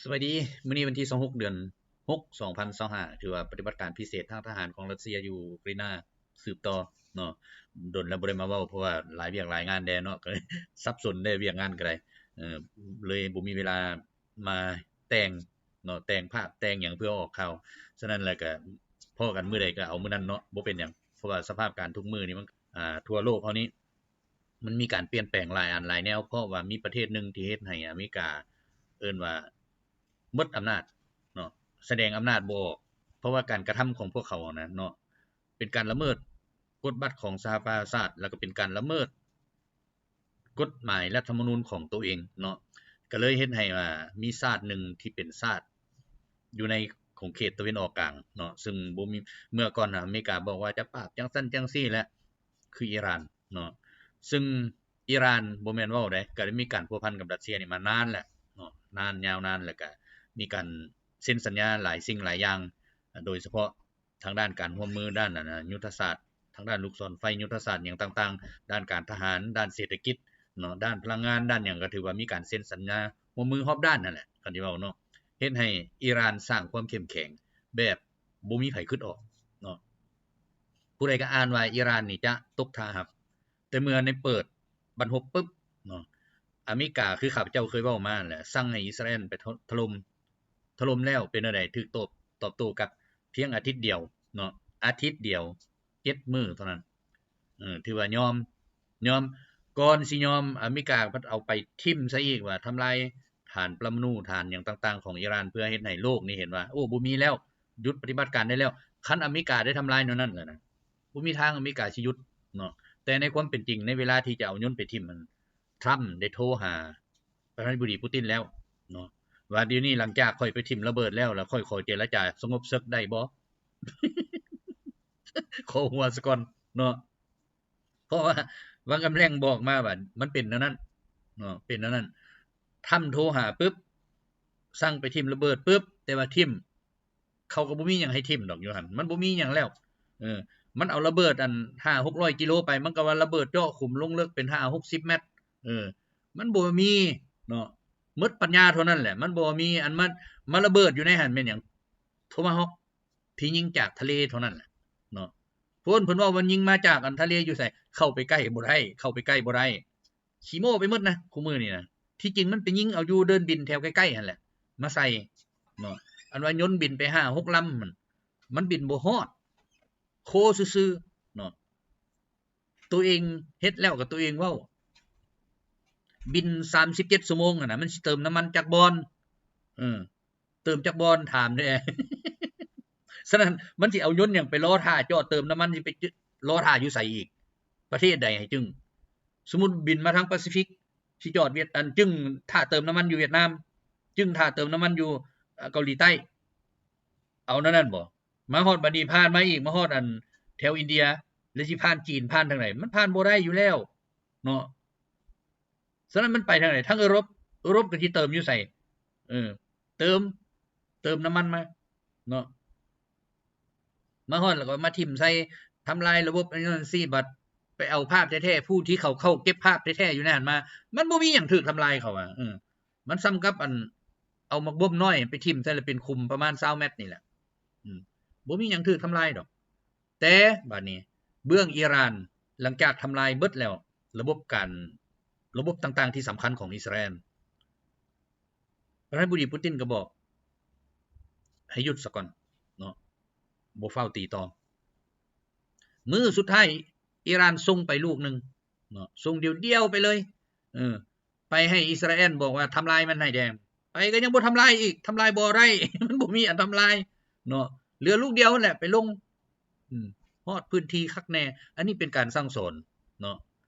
ສະບາຍດີ, ມື້ນີ້ວັນທີຊາວຫົກ ເດືອນຫົກ ສອງພັນຊາວຫ້າ ຖືວ່າປະຕິບັດການພິເສດທາງທະຫານຂອງຣັດເຊຍຢູ່ອູກຣາຍນາສືບຕໍ່ເນາະ. ດົນແລ້ວບໍ່ໄດ້ມາເວົ້າ ເພາະວ່າຫຼາຍວຽກຫຼາຍງານແດ່ເນາະ, ກໍເລີຍສັບສົນແດ່ວຽກງານກໍໄດ້, ເອີ ເລີຍບໍ່ມີເວລາມາແຕ່ງເນາະ, ແຕ່ງພາບແຕ່ງຫຍັງເພື່ອອອກຂ່າວ. ສະນັ້ນແລ້ວກໍພໍ້ກັນມື້ໃດກໍເອົາມື້ນັ້ນເນາະ, ບໍ່ເປັນຫຍັງ. ເພາະວ່າສະພາບການທຸກມື້ນີ້ມັນ ອ່າ ທົ່ວໂລກເຮົານີ້ ມັນມີການປ່ຽນແປງຫຼາຍອັນຫຼາຍແນວ, ເພາະວ່າມີປະເທດໜຶ່ງທີ່ເຮັດໃຫ້ອາເມລິກາ ເອີ້ນວ່າໝົດອຳນາດເນາະ, ສະແດງອຳນາດບໍ່ອອກ, ເພາະວ່າການກະທຳຂອງພວກເຂົານະເນາະ ເປັນການລະເມີດກົດບັດຂອງສະຫະປະຊາຊາດ ແລ້ວກໍເປັນການລະເມີດກົດໝາຍລັດຖະມະນູນຂອງໂຕເອງເນາະ, ກໍເລີຍເຮັດໃຫ້ວ່າມີຊາດໜຶ່ງທີ່ເປັນຊາດຢູ່ໃນຂົງເຂດຕາເວັນອອກກາງເນາະ, ຊຶ່ງບໍ່ມີ ເມື່ອກ່ອນນະອາເມລິກາບອກວ່າຈະປາບຈັ່ງຊັ້ນຈັ່ງຊີ້ແຫຼະ ຄືອີຣານເນາະ. ຊຶ່ງອີຣານບໍ່ແມ່ນເວົ້າໃດ ກໍໄດ້ມີການພົວພັນກັບຣັດເຊຍນີ້ມານານແລ້ວເນາະ, ນານ ຍາວນານ, ແລ້ວກະມີການເຊັນສັນຍາຫຼາຍສິ່ງຫຼາຍຢ່າງ, ໂດຍສະເພາະທາງດ້ານການຮ່ວມມືດ້ານ ອັນ ຍຸດທະສາດ, ທາງດ້ານລູກສອນໄຟ, ຍຸດທະສາດຫຍັງຕ່າງໆ, ດ້ານການທະຫານ, ດ້ານເສດຖະກິດເນາະ, ດ້ານພະລັງງານ, ດ້ານຫຍັງ ກໍຖືວ່າມີການເຊັນສັນຍາຮ່ວມມືຮອບດ້ານຫັ້ນແຫຼະ, ຄັນຊິເວົ້າເນາະ, ເຮັດໃຫ້ອີຣານສ້າງຄວາມເຂັ້ມແຂງແບບບໍ່ມີໃຜຄິດອອກເນາະ. ຜູ້ໃດກໍອ່ານວ່າອີຣານນີ້ຈະຕົກທ່າຮັບ, ແຕ່ເມື່ອໃນເປີດບັ້ນຮົບປຶບເນາະ, ອາເມລິກາ ຄືຂ້າພະເຈົ້າເຄີຍເວົ້າມາຫັ້ນແຫຼະ ສັ່ງໃຫ້ອິດສະຣາແອນໄປຖະ ຖະຫຼົ່ມ, ຖະຫຼົ່ມແລ້ວເປັນແນວໃດ? ຖືກໂຕ້ ຕອບໂຕ້ກັບພຽງອາທິດດຽວເນາະ, ອາທິດດຽວ ເຈັດມື້ເທົ່ານັ້ນ, ເອີ ຖືວ່າຍອມ ຍອມ. ກ່ອນຊິຍອມ ອາເມລິກາພັດເອົາໄປຖິ້ມໃສ່ອີກວ່າ ທຳລາຍຖານປະລະມະນູ ຖານຫຍັງຕ່າງໆຂອງອີຣານ ເພື່ອເຮັດໃຫ້ໂລກນີ້ເຫັນວ່າ ໂອ້ ບໍ່ມີແລ້ວ, ຢຸດປະຕິບັດການໄດ້ແລ້ວ. ຄັນອາເມລິກາໄດ້ທຳລາຍແນວນັ້ນແລ້ວນະ ບໍ່ມີທາງອາເມລິກາຊິຢຸດເນາະ. ແຕ່ໃນຄວາມເປັນຈິງ ໃນເວລາທີ່ຈະເອົາຍົນໄປຖິ້ມນັ້ນ ທຣຳໄດ້ໂທຫາປະທານາທິບໍດີປູຕິນແລ້ວເນາະ ວ່າດຽວນີ້ຫຼັງຈາກຂ້ອຍໄປຖິ້ມລະເບີດແລ້ວ ແລ້ວຂ້ອຍຂໍເຈລະຈາສະຫງົບເສິກໄດ້ບໍ່? ຂໍຫົວສາກ່ອນເນາະ. ເພາະວ່າວັງກຳແລງບອກມາວ່າມັນເປັນແນວນັ້ນເນາະ, ເປັນແນວນັ້ນ. ທຣຳໂທຫາປຶບ ສັ່ງໄປຖິ້ມລະເບີດປຶບ ແຕ່ວ່າຖິ້ມ ເຂົາກໍບໍ່ມີຫຍັງໃຫ້ຖິ້ມດອກຢູ່ຫັ້ນ, ມັນບໍ່ມີຫຍັງແລ້ວ. ເອີ ມັນເອົາລະເບີດອັນຫ້າຫົກຮ້ອຍກິໂລໄປ ມັນກໍວ່າລະເບີດເຈາະຂຸມລົງເລິກເປັນຫ້າຫົກສິບແມັດ. ເອີ ມັນບໍ່ມີເນາະ, ໝົດປັນຍາເທົ່ານັ້ນແຫຼະ, ມັນບໍ່ມີອັນມາ ມາລະເບີດຢູ່ໃນຫັ້ນແມ່ນຫຍັງ? ໂທມາຮອກ ທີ່ຍິງຈາກທະເລເທົ່ານັ້ນແຫຼະເນາະ. ເພິ່ນ ເພິ່ນເວົ້າວ່າຍິງມາຈາກອັນທະເລຢູ່ໃສ? ເຂົ້າໄປໃກ້ບໍ່ໄດ້, ເຂົ້າໄປໃກ້ບໍ່ໄດ້. ຂີ້ໂມ້ໄປໝົດນະ ຄູ່ມື້ນີ້ນະ. ທີ່ຈິງມັນໄປຍິງເອົາຢູ່ເດີ່ນບິນແຖວໃກ້ໆຫັ້ນແຫຼະ ມາໃສ່ເນາະ. ອັນວ່າຍົນບິນໄປຫ້າຫົກລຳ ມັນ ມັນບິນບໍ່ຮອດ ໂຄຊື່ໆເນາະ. ໂຕເອງເຮັດແລ້ວກໍໂຕເອງເວົ້າ, ບິນສາມສິບເຈັດຊົ່ວໂມງຫັ້ນນະ ມັນຊິເຕີມນ້ຳມັນຈັກບ່ອນ? ເອີ ເຕີມຈັກບ່ອນ? ຖາມແດ່. ສະນັ້ນມັນຊິເອົາຍົນຫຍັງໄປລໍຖ້າຈອດເຕີມນ້ຳມັນ? ຊິໄປລໍຖ້າຢູ່ໃສອີກ? ປະເທດໃດໃຫ້ຈຶ່ງ? ສົມມຸດບິນມາທາງປາຊີຟິກ ຊິຈອດຫວຽດ ອັນ ຈຶ່ງຖ້າເຕີມນ້ຳມັນຢູ່ຫວຽດນາມ, ຈຶ່ງຖ້າເຕີມນ້ຳມັນຢູ່ ເອີ ເກົາຫຼີໃຕ້, ເອົາແນວນັ້ນບໍ່? ມາຮອດບັດນີ້ຜ່ານມາອີກ ມາຮອດອັນແຖວອິນເດຍ ແລ້ວຊິຜ່ານຈີນ ຜ່ານທາງໃດ? ມັນຜ່ານບໍ່ໄດ້ຢູ່ແລ້ວເນາະ. ສະນັ້ນມັນໄປທາງໃດ? ທາງເອີຣົບ, ເອີຣົບກໍຊິເຕີມຢູ່ໃສ? ເອີ ເຕີມ ເຕີມນ້ຳມັນມາເນາະ, ມາຮອດແລ້ວກໍມາຖິ້ມໃສ່ ທຳລາຍລະບົບອັນນັ້ນຊີ້. ບັດໄປເອົາພາບແທ້ໆ ຜູ້ທີ່ເຂົາເຂົ້າເກັບພາບແທ້ໆຢູ່ໃນຫັ້ນມາ ມັນບໍ່ມີຫຍັງຖືກທຳລາຍເຂົາວ່າ ເອີ ມັນສ່ຳກັບອັນເອົາໝາກບົມນ້ອຍໄປຖິ້ມໃສ່ ແລ້ວເປັນຂຸມປະມານຊາວແມັດນີ້ແຫຼະ. ອືມ ບໍ່ມີຫຍັງຖືກທຳລາຍດອກ. ແຕ່ບາດນີ້ເບື້ອງອີຣານ ຫຼັງຈາກທຳລາຍເບິດແລ້ວ ລະບົບການ ລະບົບຕ່າງໆທີ່ສຳຄັນຂອງອິດສະຣາແອນ ປະທານາທິບໍດີປູຕິນກໍບອກໃຫ້ຢຸດສາກ່ອນເນາະ, ບໍ່ຟ້າວຕີຕໍ່. ມື້ສຸດທ້າຍ ອີຣານສົ່ງໄປລູກໜຶ່ງເນາະ, ສົ່ງດ່ຽວໆໄປເລີຍ ເອີ ໄປໃຫ້ອິດສະຣາແອນ ບອກວ່າທຳລາຍມັນໃຫ້ແດ່. ໄປກໍຍັງບໍ່ທຳລາຍອີກ, ທຳລາຍບໍ່ໄດ້, ມັນບໍ່ມີອັນທຳລາຍເນາະ, ເຫຼືອລູກດຽວຫັ້ນແຫຼະໄປລົງ. ອືມ ຮອດພື້ນທີ່ຄັກແນ່. ອັນນີ້ເປັນການສັ່ງສອນເນາະ,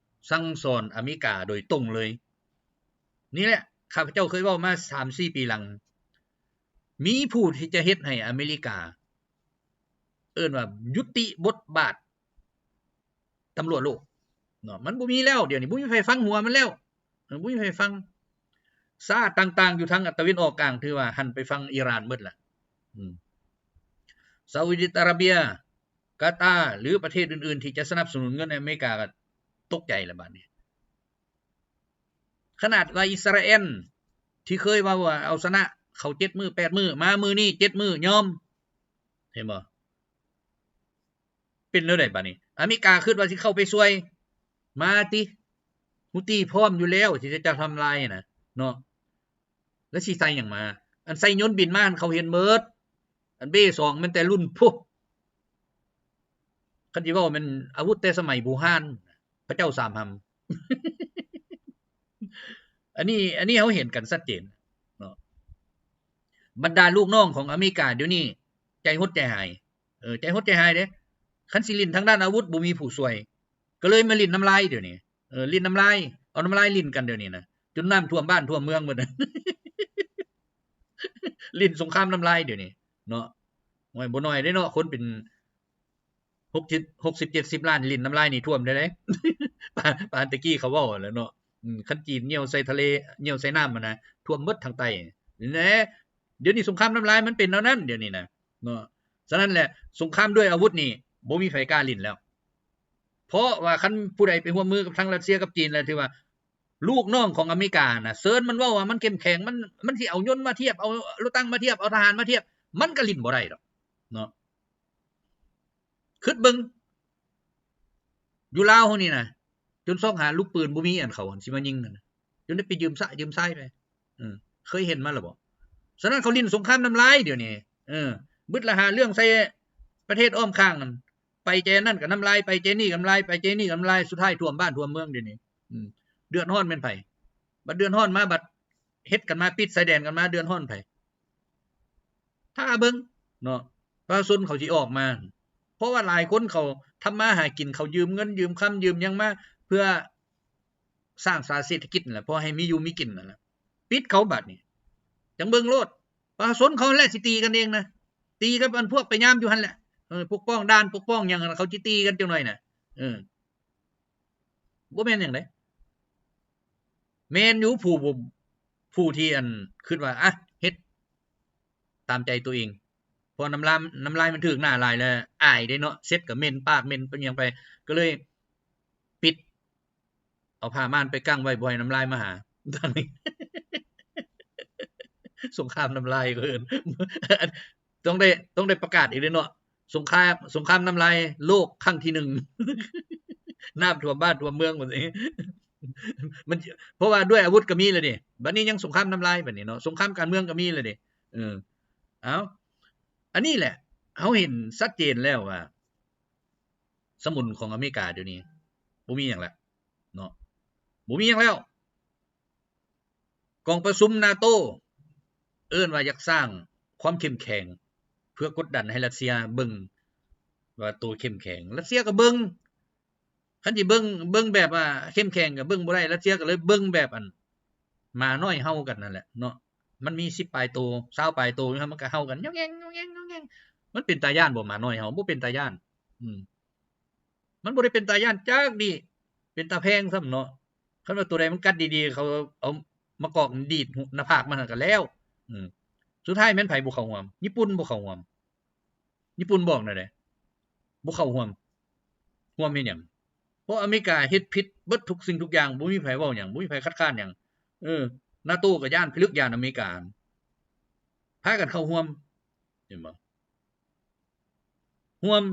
ສັ່ງສອນອາເມລິກາໂດຍຕົງເລີຍ. ນີ້ແຫຼະ ຂ້າພະເຈົ້າເຄີຍເວົ້າມາສາມສີ່ປີຫຼັງ, ມີຜູ້ທີ່ຈະເຮັດໃຫ້ອາເມລິກາ ເອີ້ນວ່າຍຸຕິບົດບາດຕຳຫຼວດໂລກເນາະ, ມັນບໍ່ມີແລ້ວ. ດຽວນີ້ບໍ່ມີໃຜຟັງຫົວມັນແລ້ວ, ເອີ ບໍ່ມີໃຜຟັງ. ຊາດຕ່າງໆຢູ່ທາງຕາເວັນອອກກາງ ຖືວ່າຫັນໄປຝັ່ງອີຣານໝົດລະ. ອືມ ຊາອຸດີອາຣາເບຍ, ກາຕາ ຫຼື ປະເທດອື່ນໆທີ່ຈະສະໜັບສະໜູນເງິນໃຫ້ອາເມລິກາ ກໍຕົກໃຈລະບາດນີ້. ຂະໜາດວ່າອິດສະຣາແອນທີ່ເຄີຍເວົ້າວ່າເອົາຊະນະ ເຂົ້າເຈັດມື້ແປດມື້ ມາມື້ນີ້ເຈັດມື້ຍອມ ເຫັນບໍ່? ເປັນແນວໃດບາດນີ້? ອາເມລິກາຄິດວ່າຊິເຂົ້າໄປຊ່ວຍ ມາຕິ ຮູ້ຕີພ້ອມຢູ່ແລ້ວທີ່ຈະທຳລາຍນະເນາະ ແລ້ວຊິໃສ່ຫຍັງມາ? ອັນໃສ່ຍົນບິນມາຫັ້ນເຂົາເຫັນເໝິດ ອັນເບສອງແມ່ນແຕ່ລຸ້ນພຸ້ນ ຄັນຊິເວົ້າແມ່ນອາວຸດແຕ່ສະໄໝບູຮານ ພະເຈົ້າສາມຫຳ ອັນນີ້ ອັນນີ້ເຮົາເຫັນກັນຊັດເຈນເນາະ ບັນດາລູກນ້ອງຂອງອາເມລິກາດຽວນີ້ໃຈຫົດໃຈຫາຍ ເອີ ໃຈຫົດໃຈຫາຍເດ້ ຄັນຊິຫຼິ້ນທາງດ້ານອາວຸດບໍ່ມີຜູ້ຊ່ວຍ ກໍເລີຍມາຫຼິ້ນນ້ຳລາຍດຽວນີ້ ເອີ ຫຼິ້ນນ້ຳລາຍ ເອົານ້ຳລາຍຫຼິ້ນກັນດຽວນີ້ນະ ຈົນນ້ຳຖ້ວມບ້ານຖ້ວມເມືອງໝົດ ຫຼິ້ນສົງຄາມນ້ຳລາຍດຽວນີ້ເນາະ ໂອ້ຍ ບໍ່ໜ້ອຍເດ້ເນາະ ຄົນເປັນ ຫົກສິບ ຫົກສິບ ເຈັດສິບລ້ານ ຫຼິ້ນນ້ຳລາຍນີ້ຖ້ວມໄດ້ເດ້ ປານ ປານແຕ່ກີ້ເຂົາເວົ້າຫັ້ນແຫຼະເນາະ ອືມ ຄັນຈີນຍ່ຽວໃສ່ທະເລ ຍ່ຽວໃສ່ນ້ຳຫັ້ນນະ ຖ້ວມໝົດທາງໃຕ້ແຫຼະ ດຽວນີ້ສົງຄາມນ້ຳລາຍມັນເປັນແນວນັ້ນດຽວນີ້ນະເນາະ ສະນັ້ນແຫຼະ ສົງຄາມດ້ວຍອາວຸດນີ້ບໍ່ມີໃຜກ້າຫຼິ້ນແລ້ວ ເພາະວ່າຄັນຜູ້ໃດໄປຮ່ວມມືກັບທັງຣັດເຊຍກັບຈີນແລ້ວ ຖືວ່າລູກນ້ອງຂອງອາເມລິການະ ເຊີນມັນເວົ້າວ່າມັນເຂັ້ມແຂງ ມັນ ມັນຊິເອົາຍົນມາທຽບ ເອົາລົດຕັງມາທຽບ ເອົາທະຫານມາທຽບ ມັນກໍຫຼິ້ນບໍ່ໄດ້ດອກເນາະ. ຄິດເບິ່ງ ຢູ່ລາວເຮົານີ້ນະ ຈົນຊອກຫາລູກປືນບໍ່ມີ ອັນເຂົາຫັ້ນຊິມາຍິງຫັ້ນນະ ຈົນໄດ້ໄປຢືມສະຢືມຊາຍໄປ ເອີ ເຄີຍເຫັນມາແລ້ວບໍ່? ສະນັ້ນເຂົາຫຼິ້ນສົງຄາມນ້ຳລາຍດຽວນີ້ ເອີ ບຶດລະຫາເລື່ອງໃສ່ປະເທດອ້ອມຂ້າງຫັ້ນ ໄປແຈນັ້ນກໍນ້ຳລາຍ ໄປແຈນີ້ກໍນ້ຳລາຍ ໄປແຈນີ້ກໍນ້ຳລາຍ ສຸດທ້າຍຖ້ວມບ້ານຖ້ວມເມືອງດຽວນີ້ ອືມ ເດືອດຮ້ອນແມ່ນໃຜ? ບັດເດືອດຮ້ອນມາ ບັດເຮັດກັນມາ ປິດຊາຍແດນກັນມາ ເດືອດຮ້ອນໃຜ? ຖ້າເບິ່ງເນາະ ປະຊາຊົນເຂົາຊິອອກມາ ເພາະວ່າຫຼາຍຄົນເຂົາທຳມາຫາກິນ ເຂົາຢືມເງິນຢືມຄຳຢືມຫຍັງມາ ເພື່ອສ້າງສາເສດຖະກິດນັ້ນແຫຼະ ເພື່ອໃຫ້ມີຢູ່ມີກິນນັ້ນແຫຼະ ປິດເຂົາບາດນີ້ ຈັ່ງເບິ່ງໂລດ ປະຊາຊົນເຂົາແຫຼະຊິຕີກັນເອງນະ ຕີກັບອັນພວກໄປຍາມຢູ່ຫັ້ນແຫຼະ ເອີ ປົກປ້ອງດ່ານປົກປ້ອງຫຍັງ ເຂົາຊິຕີກັນຈັກໜ່ອຍນະ ເອີ. ບໍ່ແມ່ນຫຍັງເດ້ ແມ່ນຢູ່ ຜູ້ ຜູ້ທີ່ ອັນ ຄິດວ່າ ອະ ເຮັດຕາມໃຈຕົວເອງ ເພາະນ້ຳລາຍ ນ້ຳລາຍມັນຖືກໜ້າຫຼາຍແລ້ວ ອາຍເດ້ເນາະ ເຊັດກໍເໝັນ ປາກເໝັນ ເປັນຫຍັງໄປ ກໍເລີຍປິດ ເອົາຜ້າມ່ານໄປກັ້ງໄວ້ ບໍ່ໃຫ້ນ້ຳລາຍມາຫາ ສົງຄາມນ້ຳລາຍ ເຂົາເອີ້ນ ຕ້ອງໄດ້ ຕ້ອງໄດ້ປະກາດອີກເດ້ເນາະ ສົງຄາມ ສົງຄາມນ້ຳລາຍໂລກຄັ້ງທີໜຶ່ງ ນ້ຳຖ້ວມບ້ານຖ້ວມເມືອງ ວ່າຊັ້ນ ມັນ ເພາະວ່າດ້ວຍອາວຸດກໍມີແລ້ວເດ້ ບັດນີ້ຍັງສົງຄາມນ້ຳລາຍ ບັດນີ້ເນາະ ສົງຄາມການເມືອງກໍມີແລ້ວເດ້ ເອີ ເອົ້າ ອັນນີ້ແຫຼະ ເຮົາເຫັນຊັດເຈນແລ້ວວ່າ ສະໝຸນຂອງອາເມລິກາດຽວນີ້ ບໍ່ມີຫຍັງແລ້ວເນາະ ບໍ່ມີຫຍັງແລ້ວ. ກອງປະຊຸມນາໂຕ ເອີ້ນວ່າຢາກສ້າງຄວາມເຂັ້ມແຂງ ເພື່ອກົດດັນໃຫ້ຣັດເຊຍເບິ່ງວ່າໂຕເຂັ້ມແຂງ ຣັດເຊຍກໍເບິ່ງ ຄັນຊິເບິ່ງ ເບິ່ງແບບວ່າເຂັ້ມແຂງກໍເບິ່ງບໍ່ໄດ້ ຣັດເຊຍກໍເລີຍເບິ່ງແບບອັນ ໝານ້ອຍເຫົ່າກັນນັ້ນແຫຼະເນາະ ມັນມີສິບປາຍໂຕ ຊາວປາຍໂຕຢູ່ຫັ້ນ ມັນກໍເຫົ່າກັນ ຍອງແຍງ ຍອງແຍງ ຍອງແຍງ ມັນເປັນຕາຢ້ານບໍ່ ໝານ້ອຍເຫົ່າ ບໍ່ເປັນຕາຢ້ານ ອືມ. ມັນບໍ່ໄດ້ເປັນຕາຢ້ານຈັກດີ້ ເປັນຕາແພງຊ້ຳເນາະ ຄັນວ່າໂຕໃດມັນກັດດີໆ ເຂົາເອົາມາກອກດີດໜ້າຜາກມັນຫັ້ນກໍແລ້ວ ອືມ ສຸດທ້າຍແມ່ນໃຜບໍ່ເຂົ້າຮ່ວມ? ຍີ່ປຸ່ນບໍ່ເຂົ້າຮ່ວມ ຍີ່ປຸ່ນບອກແນວໃດ ບໍ່ເຂົ້າຮ່ວມ ຮ່ວມເຮັດຫຍັງ? ເພາະອາເມລິກາເຮັດຜິດເບິດທຸກສິ່ງທຸກຢ່າງ ບໍ່ມີໃຜເວົ້າຫຍັງ ບໍ່ມີໃຜຄັດຄ້ານຫຍັງ ເອີ ນາໂຕກໍຢ້ານ ພິລຶກຢ້ານອາເມລິກາ ພາກັນເຂົ້າຮ່ວມ ເຫັນບໍ່? ຮ່ວມ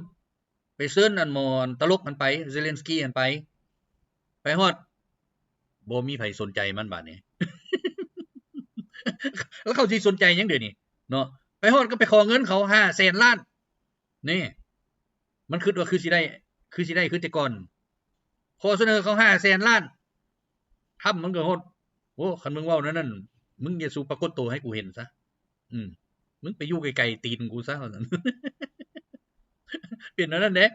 ໄປເຊີນອັນໝໍຕະຫຼົກຫັ້ນໄປ ເຊເລັນສກີຫັ້ນໄປ ໄປຮອດ ບໍ່ມີໃຜສົນໃຈມັນບາດນີ້ ແລ້ວເຂົາຊິສົນໃຈຫຍັງດຽວນີ້ເນາະ ໄປຮອດກໍໄປຂໍເງິນເຂົາຫ້າແສນລ້ານ ນີ້ ມັນຄິດວ່າຄືຊິໄດ້ ຄືຊິໄດ້ຄືແຕ່ກ່ອນ ຂໍສະເໜີເຂົາຫ້າແສນລ້ານ ທຳມັນກໍຮອດ ໂອ້ ຄັນມຶງເວົ້າແນວນັ້ນ ມຶງຢ່າສູ່ປາກົດໂຕໃຫ້ກູເຫັນຊະ ອືມ ມຶງໄປຢູ່ໄກໆຕີນກູຊະ ວ່າຊັ້ນ ເປັນແນວນັ້ນເດ້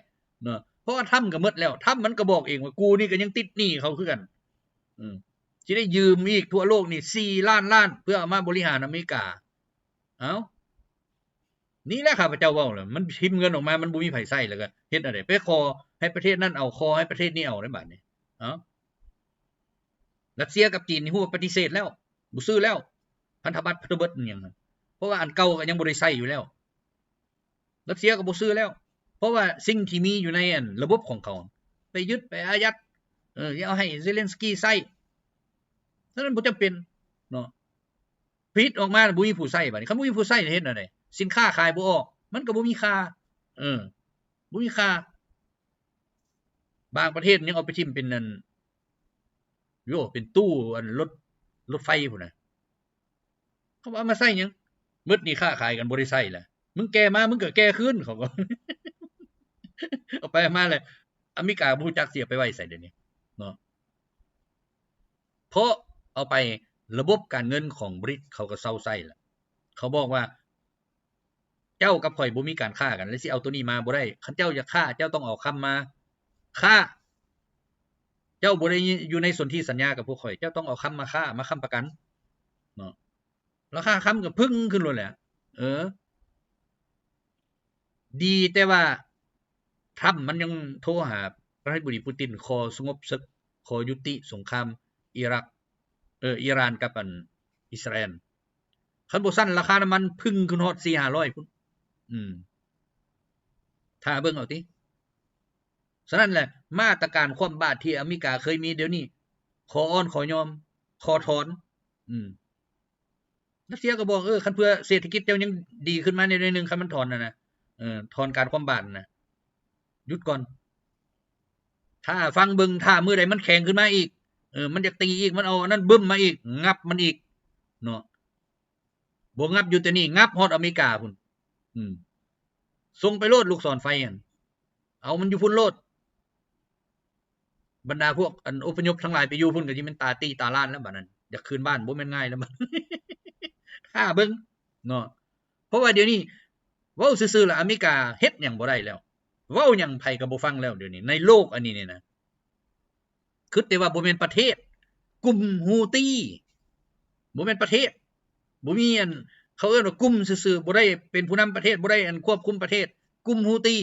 ເນາະ ເພາະວ່າທຳກໍໝົດແລ້ວ ທຳມັນກໍບອກເອງວ່າ ກູນີ້ກໍຍັງຕິດໜີ້ເຂົາຄືກັນ ອືມ ຊິໄດ້ຢືມອີກທົ່ວໂລກນີ້ສີ່ລ້ານລ້ານ ເພື່ອເອົາມາບໍລິຫານອາເມລິກາ ເອົ້າ ນີ້ແຫຼະຂ້າພະເຈົ້າເວົ້າແຫຼະ ມັນພິມເງິນອອກມາ ມັນບໍ່ມີໃຜໃຊ້ ແລ້ວກໍເຮັດແນວໃດ ໄປຂໍໃຫ້ປະເທດນັ້ນເອົາ ຂໍໃຫ້ປະເທດນີ້ເອົາໃນບາດນີ້ ເອົ້າ ຣັດເຊຍກັບຈີນນີ້ຮູ້ວ່າປະຕິເສດແລ້ວ ບໍ່ຊື້ແລ້ວ ພັນທະບັດ ພັນທະເບິດ ອີຫຍັງຫັ້ນ ເພາະວ່າອັນເກົ່າກໍຍັງບໍ່ໄດ້ໃຊ້ຢູ່ແລ້ວ ຣັດເຊຍກໍບໍ່ຊື້ແລ້ວ ເພາະວ່າສິ່ງທີ່ມີຢູ່ໃນອັນລະບົບຂອງເຂົາ ໄປຍຶດ ໄປອາຍັດ ເອີ ຊິເອົາໃຫ້ເຊເລັນສກີໃຊ້ ສະນັ້ນບໍ່ຈຳເປັນເນາະ. ຜະລິດອອກມາແລ້ວບໍ່ມີຜູ້ໃຊ້ ບາດນີ້ຄັນບໍ່ມີຜູ້ໃຊ້ເຮັດແນວໃດ? ສິນຄ້າຂາຍບໍ່ອອກ ມັນກໍບໍ່ມີຄ່າ ເອີ ບໍ່ມີຄ່າ. ບາງປະເທດຍັງເອົາໄປຖິ້ມເປັນອັນ ໂອ້ ເປັນຕູ້ອັນລົດ ລົດໄຟພຸ້ນນະ. ເຂົາເອົາມາໃຊ້ຫຍັງ? ໝົດນີ້ຄ້າຂາຍກັນບໍ່ໄດ້ໃຊ້ລະ. ມຶງແກ່ມາ ມຶງກໍແກ່ຄືນ ເຂົາກໍ ເອົາໄປເອົາມາແລ້ວ ອາເມລິກາບໍ່ຮູ້ຈັກຊິເອົາໄປໄວ້ໃສດຽວນີ້ເນາະ. ເພາະເອົາໄປ ລະບົບການເງິນຂອງບຣິດເຂົາກໍເຊົາໃຊ້ລະ. ເຂົາບອກວ່າ ເຈົ້າກັບຂ້ອຍບໍ່ມີການຄ້າກັນ ແລະ ຊິເອົາໂຕນີ້ມາບໍ່ໄດ້. ຄັນເຈົ້າຢາກຄ້າ ເຈົ້າຕ້ອງເອົາຄຳມາຄ້າ. ເຈົ້າບໍ່ໄດ້ຢູ່ໃນສົນທິສັນຍາກັບພວກຂ້ອຍ ເຈົ້າຕ້ອງເອົາຄຳມາຄ້າ ມາຄ້ຳປະກັນເນາະ. ລາຄາຄຳກໍປຶ້ງຂຶ້ນໂລດແຫຼະ. ເອີ ດີແຕ່ວ່າທຣຳມັນຍັງໂທຫາປະທານາທິບໍດີປູຕິນ ຂໍສະຫງົບເສິກ ຂໍຍຸຕິສົງຄາມອີຣັກ ເອີ ອີຣານກັບອັນອິດສະຣາແອນ. ຄັນບໍ່ຊັ້ນລາຄານ້ຳມັນປຶ້ງຂຶ້ນຮອດສີ່ຫ້າຮ້ອຍພຸ້ນ. ອືມ ຖ້າເບິ່ງເອົາຕິ. ສະນັ້ນແຫຼະ ມາດຕະການຄວ່ຳບາດທີ່ອາເມລິກາເຄີຍມີ ດຽວນີ້ຂໍອ່ອນຂໍຍອມ ຂໍຖອນ. ອືມ ຣັດເຊຍກໍບອກ ເອີ ຄັນເພື່ອເສດຖະກິດເຈົ້າຍັງດີຂຶ້ນມາແດ່ໜ້ອຍໜຶ່ງ ຄັນມັນຖອນຫັ້ນນະ ເອີ ຖອນການຄວ່ຳບາດຫັ້ນນະ ຢຸດກ່ອນ ຖ້າຟັງເບິ່ງ ຖ້າມື້ໃດມັນແຂງຂຶ້ນມາອີກ ເອີ ມັນຢາກຕີອີກ ມັນເອົາອັນນັ້ນບຶ້ມມາອີກ ງັບມັນອີກເນາະ. ບໍ່ງັບຢູ່ແຕ່ນີ້ ງັບຮອດອາເມລິກາພຸ້ນ. ອືມ ສົ່ງໄປໂລດລູກສອນໄຟຫັ້ນ ເອົາມັນຢູ່ພຸ້ນໂລດ. ບັນດາພວກອັນອົບພະຍົບທັງຫຼາຍໄປຢູ່ພຸ້ນ ກໍຊິແມ່ນຕາຕີຕາລ້ານແລ້ວບາດນັ້ນ ຢາກຄືນບ້ານບໍ່ແມ່ນງ່າຍແລ້ວບາດ ຖ້າເບິ່ງເນາະ. ເພາະວ່າດຽວນີ້ເວົ້າຊື່ໆລະ ອາເມລິກາເຮັດຫຍັງບໍ່ໄດ້ແລ້ວ ເວົ້າຫຍັງໃຜກໍບໍ່ຟັງແລ້ວ ດຽວນີ້ໃນໂລກອັນນີ້ນີ້ນະ. ຄິດແຕ່ວ່າບໍ່ແມ່ນປະເທດ ກຸ່ມຮູ້ຕີ ບໍ່ແມ່ນປະເທດ ບໍ່ມີອັນ ເຂົາເອີ້ນວ່າກຸ່ມຊື່ໆ ບໍ່ໄດ້ເປັນຜູ້ນຳປະເທດ ບໍ່ໄດ້ອັນຄວບຄຸມປະເທດ ກຸ່ມຮູ້ຕີ.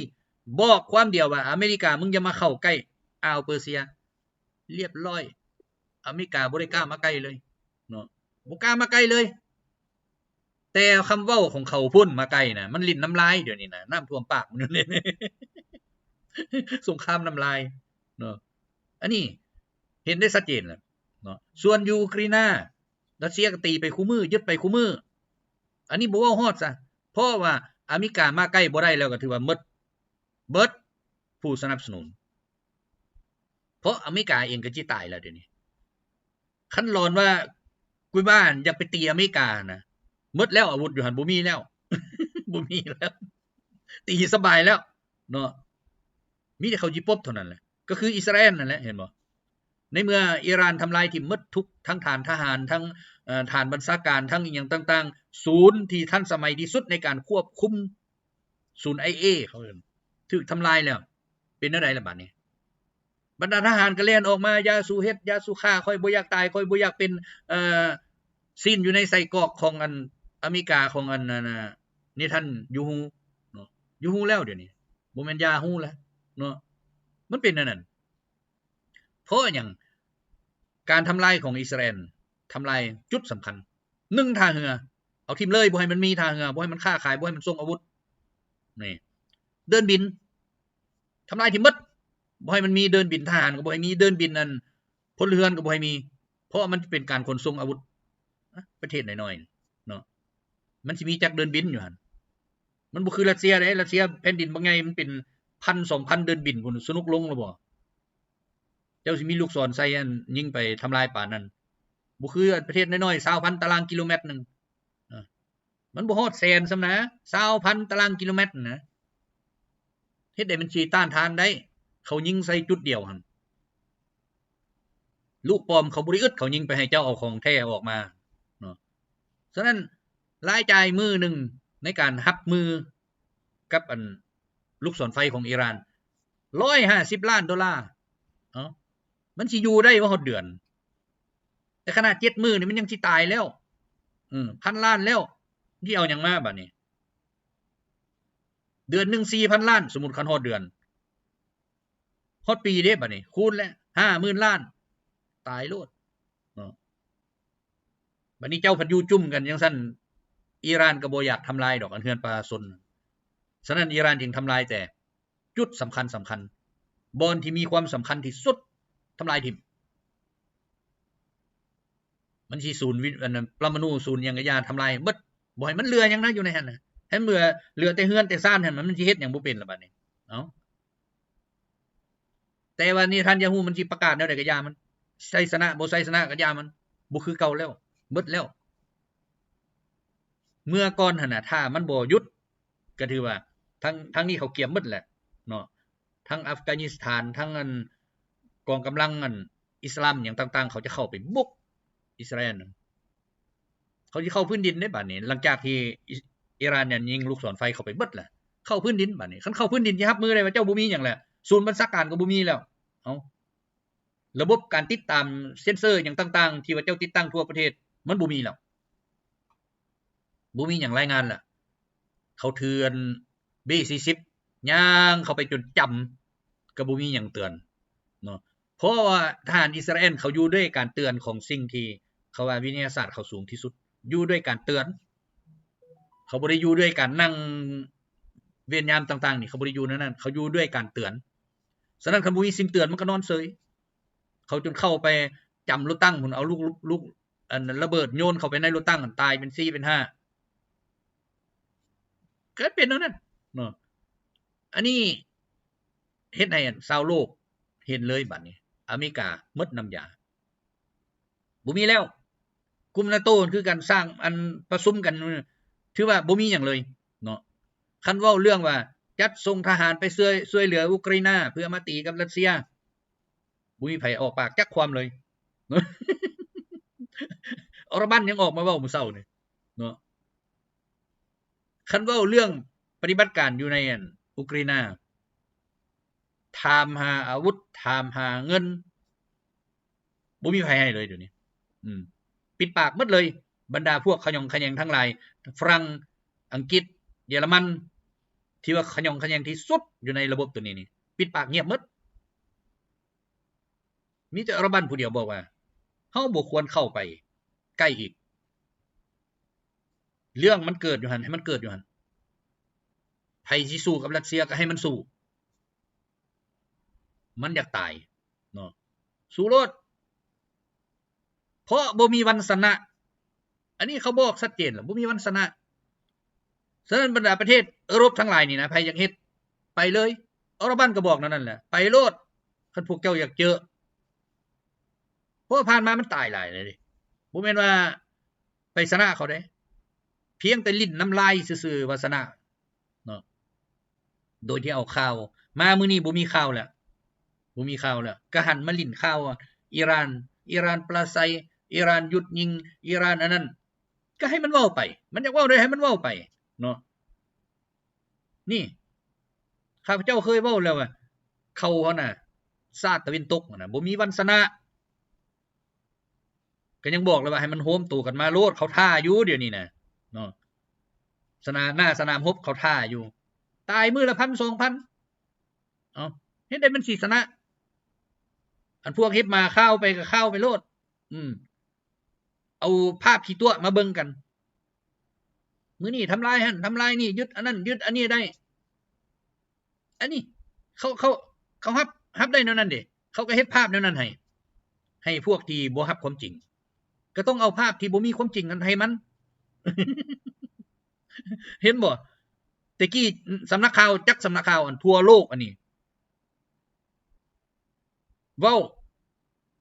ບອກຄວາມດຽວວ່າ ອາເມລິກາ ມຶງຢ່າມາເຂົ້າໃກ້ອ່າວເປີເຊຍ ລຽບລ້ອຍ. ອາເມລິກາບໍ່ໄດ້ກ້າມາໃກ້ເລີຍເນາະ ບໍ່ກ້າມາໃກ້ເລີຍ. ແຕ່ຄຳເວົ້າຂອງເຂົາພຸ້ນມາໃກ້ນະ ມັນຫຼິ້ນນ້ຳລາຍ. ດຽວນີ້ນະ ນ້ຳຖ້ວມປາກມັນຢູ່ນີ້ ສົງຄາມນ້ຳລາຍເນາະ. ອັນນີ້ເຫັນໄດ້ຊັດເຈນແລ້ວເນາະ. ສ່ວນຢູເຄຣນນະ ຣັດເຊຍກໍຕີໄປຄູ່ມື້ ຍຶດໄປຄູ່ມື້. ອັນນີ້ບໍ່ເວົ້າຮອດຊະ ເພາະວ່າອາເມລິກາມາໃກ້ບໍ່ໄດ້ແລ້ວ ກໍຖືວ່າໝົດ ເບິດຜູ້ສະໜັບສະໜູນ. ເພາະອາເມລິກາເອງກໍຊິຕາຍແລ້ວດຽວນີ້. ຄັນຫຼອນວ່າກູບາຢາກໄປຕີອາເມລິການະ ໝົດແລ້ວອາວຸດຢູ່ຫັ້ນ ບໍ່ມີແລ້ວ ບໍ່ມີແລ້ວ ຕີສະບາຍແລ້ວເນາະ. ມີແຕ່ເຂົາຈິປົບເທົ່ານັ້ນແຫຼະ ກໍຄືອິດສະຣາແອນນັ້ນແຫຼະ ເຫັນບໍ່? ໃນເມື່ອອີຣານທຳລາຍຖິ້ມໝົດທຸກ ທັງຖານທະຫານ ທັງ ເອີ ຖານບັນຊາການ ທັງອີ່ຫຍັງຕ່າງໆ ສູນທີ່ທັນສະໄໝທີ່ສຸດໃນການຄວບຄຸມ ສູນໄອເອ ເຂົາເອີ້ນ ຖືກທຳລາຍແລ້ວ ເປັນແນວໃດລະບາດນີ້? ບັນດາທະຫານກໍແລ່ນອອກມາ ຢ່າສູ່ເຮັດ ຢ່າສູ່ຂ້າ ຂ້ອຍບໍ່ຢາກຕາຍ ຂ້ອຍບໍ່ຢາກເປັນ ເອີ ຊີ້ນຢູ່ໃນໄສ້ກອກຂອງອັນອາເມລິກາ ຂອງອັນ ອັນ ອັນ ເນທັນຢູຮູ້ເນາະ. ຢູຮູ້ແລ້ວດຽວນີ້ ບໍ່ແມ່ນຢາຮູ້ແລ້ວເນາະ. ມັນເປັນແນວນັ້ນ. ເພາະຫຍັງ? ການທຳລາຍຂອງອິດສະຣາແອນ ທຳລາຍຈຸດສຳຄັນ ໜຶ່ງ ທ່າເຮືອ ເອົາຖິ້ມເລີຍ ບໍ່ໃຫ້ມັນມີທ່າເຮືອ ບໍ່ໃຫ້ມັນຄ້າຂາຍ ບໍ່ໃຫ້ມັນສົ່ງອາວຸດ. ນີ້ ເດີ່ນບິນ ທຳລາຍຖິ້ມໝົດ ບໍ່ໃຫ້ມັນມີເດີ່ນບິນ ທະຫານກໍບໍ່ໃຫ້ມີເດີ່ນບິນ ອັນ ພົນລະເຮືອນກໍບໍ່ໃຫ້ມີ ເພາະມັນເປັນການຂົນສົ່ງອາວຸດ. ອະ ປະເທດນ້ອຍໆເນາະ ມັນຊິມີຈັກເດີ່ນບິນຢູ່ຫັ້ນ? ມັນບໍ່ຄືຣັດເຊຍເດ້ ຣັດເຊຍແຜ່ນດິນບັກໃຫຍ່ ມັນເປັນພັນສອງພັນເດີ່ນບິນພຸ້ນ ສະໜຸກລົງແລ້ວບໍ່? ເຈົ້າຊິມີລູກສອນໃສ່ ອັນ ຍິງໄປທຳລາຍປານນັ້ນ ບໍ່ຄືປະເທດນ້ອຍໆ ຊາວພັນຕາລາງກິໂລແມັດໜຶ່ງ. ອາ ມັນບໍ່ຮອດແສນຊ້ຳນະ ຊາວພັນຕາລາງກິໂລແມັດນະ ເຮັດໃດມັນຊິຕ້ານທານໄດ້? ເຂົາຍິງໃສ່ຈຸດດຽວຫັ້ນ ລູກປອມເຂົາບໍ່ໄດ້ອຶດ ເຂົາຍິງໄປໃຫ້ເຈົ້າເອົາຂອງແທ້ອອກມາເນາະ. ສະນັ້ນ ລາຍຈ່າຍມື້ໜຶ່ງໃນການຮັບມືກັບ ອັນ ລູກສອນໄຟຂອງອີຣານ ຮ້ອຍຫ້າສິບລ້ານໂດລາ. ເອົ້າ ມັນຊິຢູ່ໄດ້ບໍ່ຮອດເດືອນ? ແຕ່ຂະໜາດເຈັດມື້ນີ້ມັນຍັງຊິຕາຍແລ້ວ ອື ພັນລ້ານແລ້ວ ຊິເອົາຫຍັງມາບາດນີ້? ເດືອນໜຶ່ງສີ່ພັນລ້ານ ສົມມຸດຄັນຮອດເດືອນ ຮອດປີເດ້ບາດນີ້ ຄູນແລ້ວຫ້າໝື່ນລ້ານ ຕາຍໂລດເນາະ. ບາດນີ້ເຈົ້າພັດຢູ່ຈຸ້ມກັນຈັ່ງຊັ້ນ ອີຣານກໍບໍ່ຢາກທຳລາຍດອກ ອັນ ເຮືອນປະຊາຊົນ. ສະນັ້ນ ອີຣານຈຶ່ງທຳລາຍແຕ່ ຈຸດສຳຄັນສຳຄັນ ບ່ອນທີ່ມີຄວາມສຳຄັນທີ່ສຸດ ທຳລາຍຖິ້ມ. ມັນຊິສູນວິ ອັນນັ້ນ ປະມານູ ສູນຫຍັງກະຢ່າ ທຳລາຍໝົດ ບໍ່ໃຫ້ມັນເຫຼືອຫຍັງນະ ຢູ່ໃນຫັ້ນນະ. ໃຫ້ມັນເຫຼືອ ເຫຼືອແຕ່ເຮືອນແຕ່ຊານຫັ້ນ ມັນຊິເຮັດຫຍັງບໍ່ເປັນລະບາດນີ້. ເອົ້າ ແຕ່ວ່າເນທັນຢາຮູ້ມັນຊິປະກາດແນວໃດກະຢ່າມັນ, ໄຊຊະນະບໍ່ໄຊຊະນະກະຢ່າມັນ, ບໍ່ຄືເກົ່າແລ້ວ, ໝົດແລ້ວ. ເມື່ອກ່ອນຫັ້ນນະ ຖ້າມັນບໍ່ຢຸດ ກະຖືວ່າທາງ ທາງນີ້ເຂົາກຽມໝົດແຫຼະເນາະ, ທັງອັຟການິສຖານ ທັງອັນ ກອງກຳລັງອັນອິດສະລາມຫຍັງຕ່າງໆ ເຂົາຈະເຂົ້າໄປບຸກອິດສະຣາແອນ. ເຂົາຊິເຂົ້າພື້ນດິນເດ້ບາດນີ້ ຫຼັງຈາກທີ່ອິ ອີຣານນັ້ນຍິງລູກສອນໄຟເຂົ້າໄປເບິດແຫຼະ, ເຂົ້າພື້ນດິນບາດນີ້. ຄັນເຂົ້າພື້ນດິນຊິຮັບມືໄດ້ວ່າເຈົ້າບໍ່ມີຫຍັງແຫຼະ, ສູນບັນຊາການກະບໍ່ມີແລ້ວ. ເອົ້າ ລະບົບການຕິດຕາມເຊັນເຊີຫຍັງຕ່າງໆ ທີ່ວ່າເຈົ້າຕິດຕັ້ງທົ່ວປະເທດ ມັນບໍ່ມີແລ້ວ, ບໍ່ມີຫຍັງລາຍງານແລ້ວ. ເຂົາຖືອັນ ບີສີ່ສິບ ຍ່າງເຂົ້າໄປຈົນຈຳ ກະບໍ່ມີຫຍັງເຕືອນເນາະ. ເພາະວ່າທະຫານອິດສະຣາແອນເຂົາຢູ່ດ້ວຍການເຕືອນຂອງສິ່ງທີ່ເຂົາວ່າວິທະຍາສາດເຂົາສູງທີ່ສຸດ, ຢູ່ດ້ວຍການເຕືອນ. ເຂົາບໍ່ໄດ້ຢູ່ດ້ວຍການນັ່ງເວນຍາມຕ່າງໆນີ້, ເຂົາບໍ່ໄດ້ຢູ່ແນວນັ້ນ, ເຂົາຢູ່ດ້ວຍການເຕືອນ. ສະນັ້ນ ຄັນບໍ່ມີສິ່ງເຕືອນ ມັນກະນອນເສີຍ. ເຂົາຈົນເຂົ້າໄປຈຳລົດຕັງພຸ້ນ, ເອົາລູກ ລູກ ອັນລະເບີດໂຍນເຂົ້າໄປໃນລົດຕັງ ຕາຍເປັນສີ່ເປັນຫ້າ. ກະເປັນແນວນັ້ນເນາະ. ອັນນີ້ເຮັດໃຫ້ຊາວໂລກເຫັນເລີຍບາດນີ້, ອາເມລິກາໝົດນ້ຳຢາ ບໍ່ມີແລ້ວ. ກຸ່ມນາໂຕຄືກັນ ສ້າງອັນປະຊຸມກັນ ຖືວ່າບໍ່ມີຫຍັງເລີຍເນາະ. ຄັນເວົ້າເລື່ອງວ່າຈັດສົ່ງທະຫານໄປຊ່ວຍ ຊ່ວຍເຫຼືອອຸກຣາຍນາ ເພື່ອມາຕີກັບຣັດເຊຍ ບໍ່ມີໃຜອອກປາກຈັກຄວາມເລີຍ. ອໍຣະບັນຍັງອອກມາເວົ້າມື້ເຊົ້ານີ້ເນາະ. ຄັນເວົ້າເລື່ອງປະຕິບັດການຢູ່ໃນອັນອຸກຣາຍນາ ຖາມຫາອາວຸດ ຖາມຫາເງິນ ບໍ່ມີໃຜໃຫ້ເລີຍດຽວນີ້. ອືມ ປິດປາກໝົດເລີຍ. ບັນດາພວກຂະຫຍອງຂະແຫຍງທັງຫຼາຍ ຝຣັ່ງ ອັງກິດ ເຢຍລະມັນ ທີ່ວ່າຂະຫຍອງຂະແຫຍງທີ່ສຸດຢູ່ໃນລະບົບໂຕນີ້ນີ້ ປິດປາກງຽບໝົດ. ມີແຕ່ອໍຣະບັນຜູ້ດຽວບອກວ່າ ເຮົາບໍ່ຄວນເຂົ້າໄປໃກ້ອີກ. ເລື່ອງມັນເກີດຢູ່ຫັ້ນ ໃຫ້ມັນເກີດຢູ່ຫັ້ນ. ໃຜຊິສູ້ກັບຣັດເຊຍກະໃຫ້ມັນສູ້. ມັນຢາກຕາຍເນາະ, ສູ້ໂລດ. ເພາະບໍ່ມີວັນຊະນະ. ອັນນີ້ເຂົາບອກຊັດເຈນແລ້ວ ບໍ່ມີວັນຊະນະ. ສະນັ້ນບັນດາປະເທດເອີຣົບທັງຫຼາຍນີ້ນະ ໃຜຢາກເຮັດ ໄປເລີຍ. ອໍຣະບັນກະບອກແນວນັ້ນແຫຼະ ໄປໂລດ ຄັນພວກເຈົ້າຢາກເຈີ. ເພາະວ່າຜ່ານມາມັນຕາຍຫຼາຍແລ້ວເດ້. ບໍ່ແມ່ນວ່າໄປຊະນະເຂົາເດ້, ພຽງແຕ່ຫຼິ້ນນ້ຳລາຍຊື່ໆວ່າຊະນະເນາະ. ໂດຍທີ່ເອົາຂ່າວ ມາມື້ນີ້ບໍ່ມີຂ່າວແລ້ວ ບໍ່ມີຂ່າວແລ້ວ. ກະຫັນມາຫຼິ້ນຂ່າວ ອີຣານ ອີຣານປາລະໄຊ, ອີຣານຢຸດຍິງ, ອີຣານອັນນັ້ນ. ກະໃຫ້ມັນເວົ້າໄປ, ມັນຢາກເວົ້າໃດໃຫ້ມັນເວົ້າໄປເນາະ. ນີ້ ຂ້າພະເຈົ້າເຄີຍເວົ້າແລ້ວວ່າ ເຂົາຫັ້ນນະ ຊາດຕາເວັນຕົກຫັ້ນນະ ບໍ່ມີວັນຊະນະ. ກະຍັງບອກເລີຍວ່າໃຫ້ມັນໂຮມໂຕກັນມາໂລດ, ເຂົາຖ້າຢູ່ດຽວນີ້ນະເນາະ. ສະໜາມ ໜ້າສະໜາມຮົບເຂົາຖ້າຢູ່. ຕາຍມື້ລະພັນສອງພັນ. ເອົ້າ ເຮັດໃດມັນຊິຊະນະ? ອັນພວກເຮັດໝາຂ່າວໄປກະຂ່າວໄປໂລດ. ອືມ ເອົາພາບຂີ້ຕົວະມາເບິ່ງກັນ. ມື້ນີ້ທຳລາຍຫັ້ນ ທຳລາຍນີ້, ຍຶດອັນນັ້ນ ຍຶດອັນນີ້ໄດ້. ອັນນີ້ເຂົາ ເຂົາ ເຂົາຮັບ ຮັບໄດ້ແນວນັ້ນເດ້. ເຂົາກະເຮັດພາບແນວນັ້ນໃຫ້ ໃຫ້ພວກທີ່ບໍ່ຮັບຄວາມຈິງ. ກະຕ້ອງເອົາພາບທີ່ບໍ່ມີຄວາມຈິງຫັ້ນໃຫ້ມັນ. ເຫັນບໍ່? ແຕ່ກີ້ສຳນັກຂ່າວ ຈັກສຳນັກຂ່າວ ອັນທົ່ວໂລກອັນນີ້ ເວົ້າ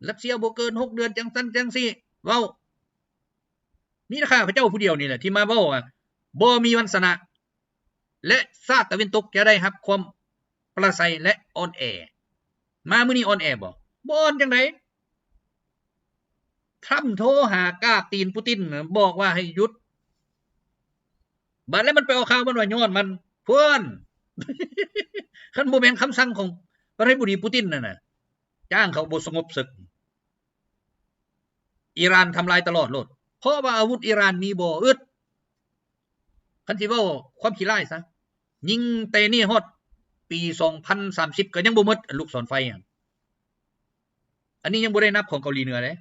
ຣັດເຊຍບໍ່ເກີນຫົກເດືອນ ຈັ່ງຊັ້ນຈັ່ງຊີ້ ເວົ້າ. ມີແຕ່ຂ້າພະເຈົ້າຜູ້ດຽວນີ້ແຫຼະທີ່ມາເວົ້າວ່າ ບໍ່ມີວັນຊະນະ ແລະ ຊາດຕາເວັນຕົກຈະໄດ້ຮັບຄວາມປະລາໄຊ ແລະ ອ່ອນແອ. ມາມື້ນີ້ອ່ອນແອບໍ່? ບໍ່ອ່ອນຈັ່ງໃດ. ທຣຳໂທຫາກາບຕີນປູຕິນ ບອກວ່າໃຫ້ຢຸດ. ບາດແລ້ວມັນໄປອອກຂ່າວມັນວ່າຍ້ອນມັນ ພວນ ຄັນບໍ່ແມ່ນຄຳສັ່ງຂອງປະທານາທິບໍດີປູຕິນນັ້ນນະ ຈ້າງເຂົາບໍ່ສະຫງົບເສິກ. ອີຣານທຳລາຍຕະຫຼອດໂລດ ເພາະວ່າອາວຸດອີຣານມີບໍ່ອຶດ. ຄັນຊິເວົ້າຄວາມຂີ້ຮ້າຍຊະ ຍິງແຕ່ນີ້ຮອດປີສອງພັນສາມສິບກະຍັງບໍ່ໝົດ ລູກສອນໄຟຫັ້ນ. ອັນນີ້ຍັງບໍ່ໄດ້ນັບຂອງເກົາຫຼີເໜືອເດ້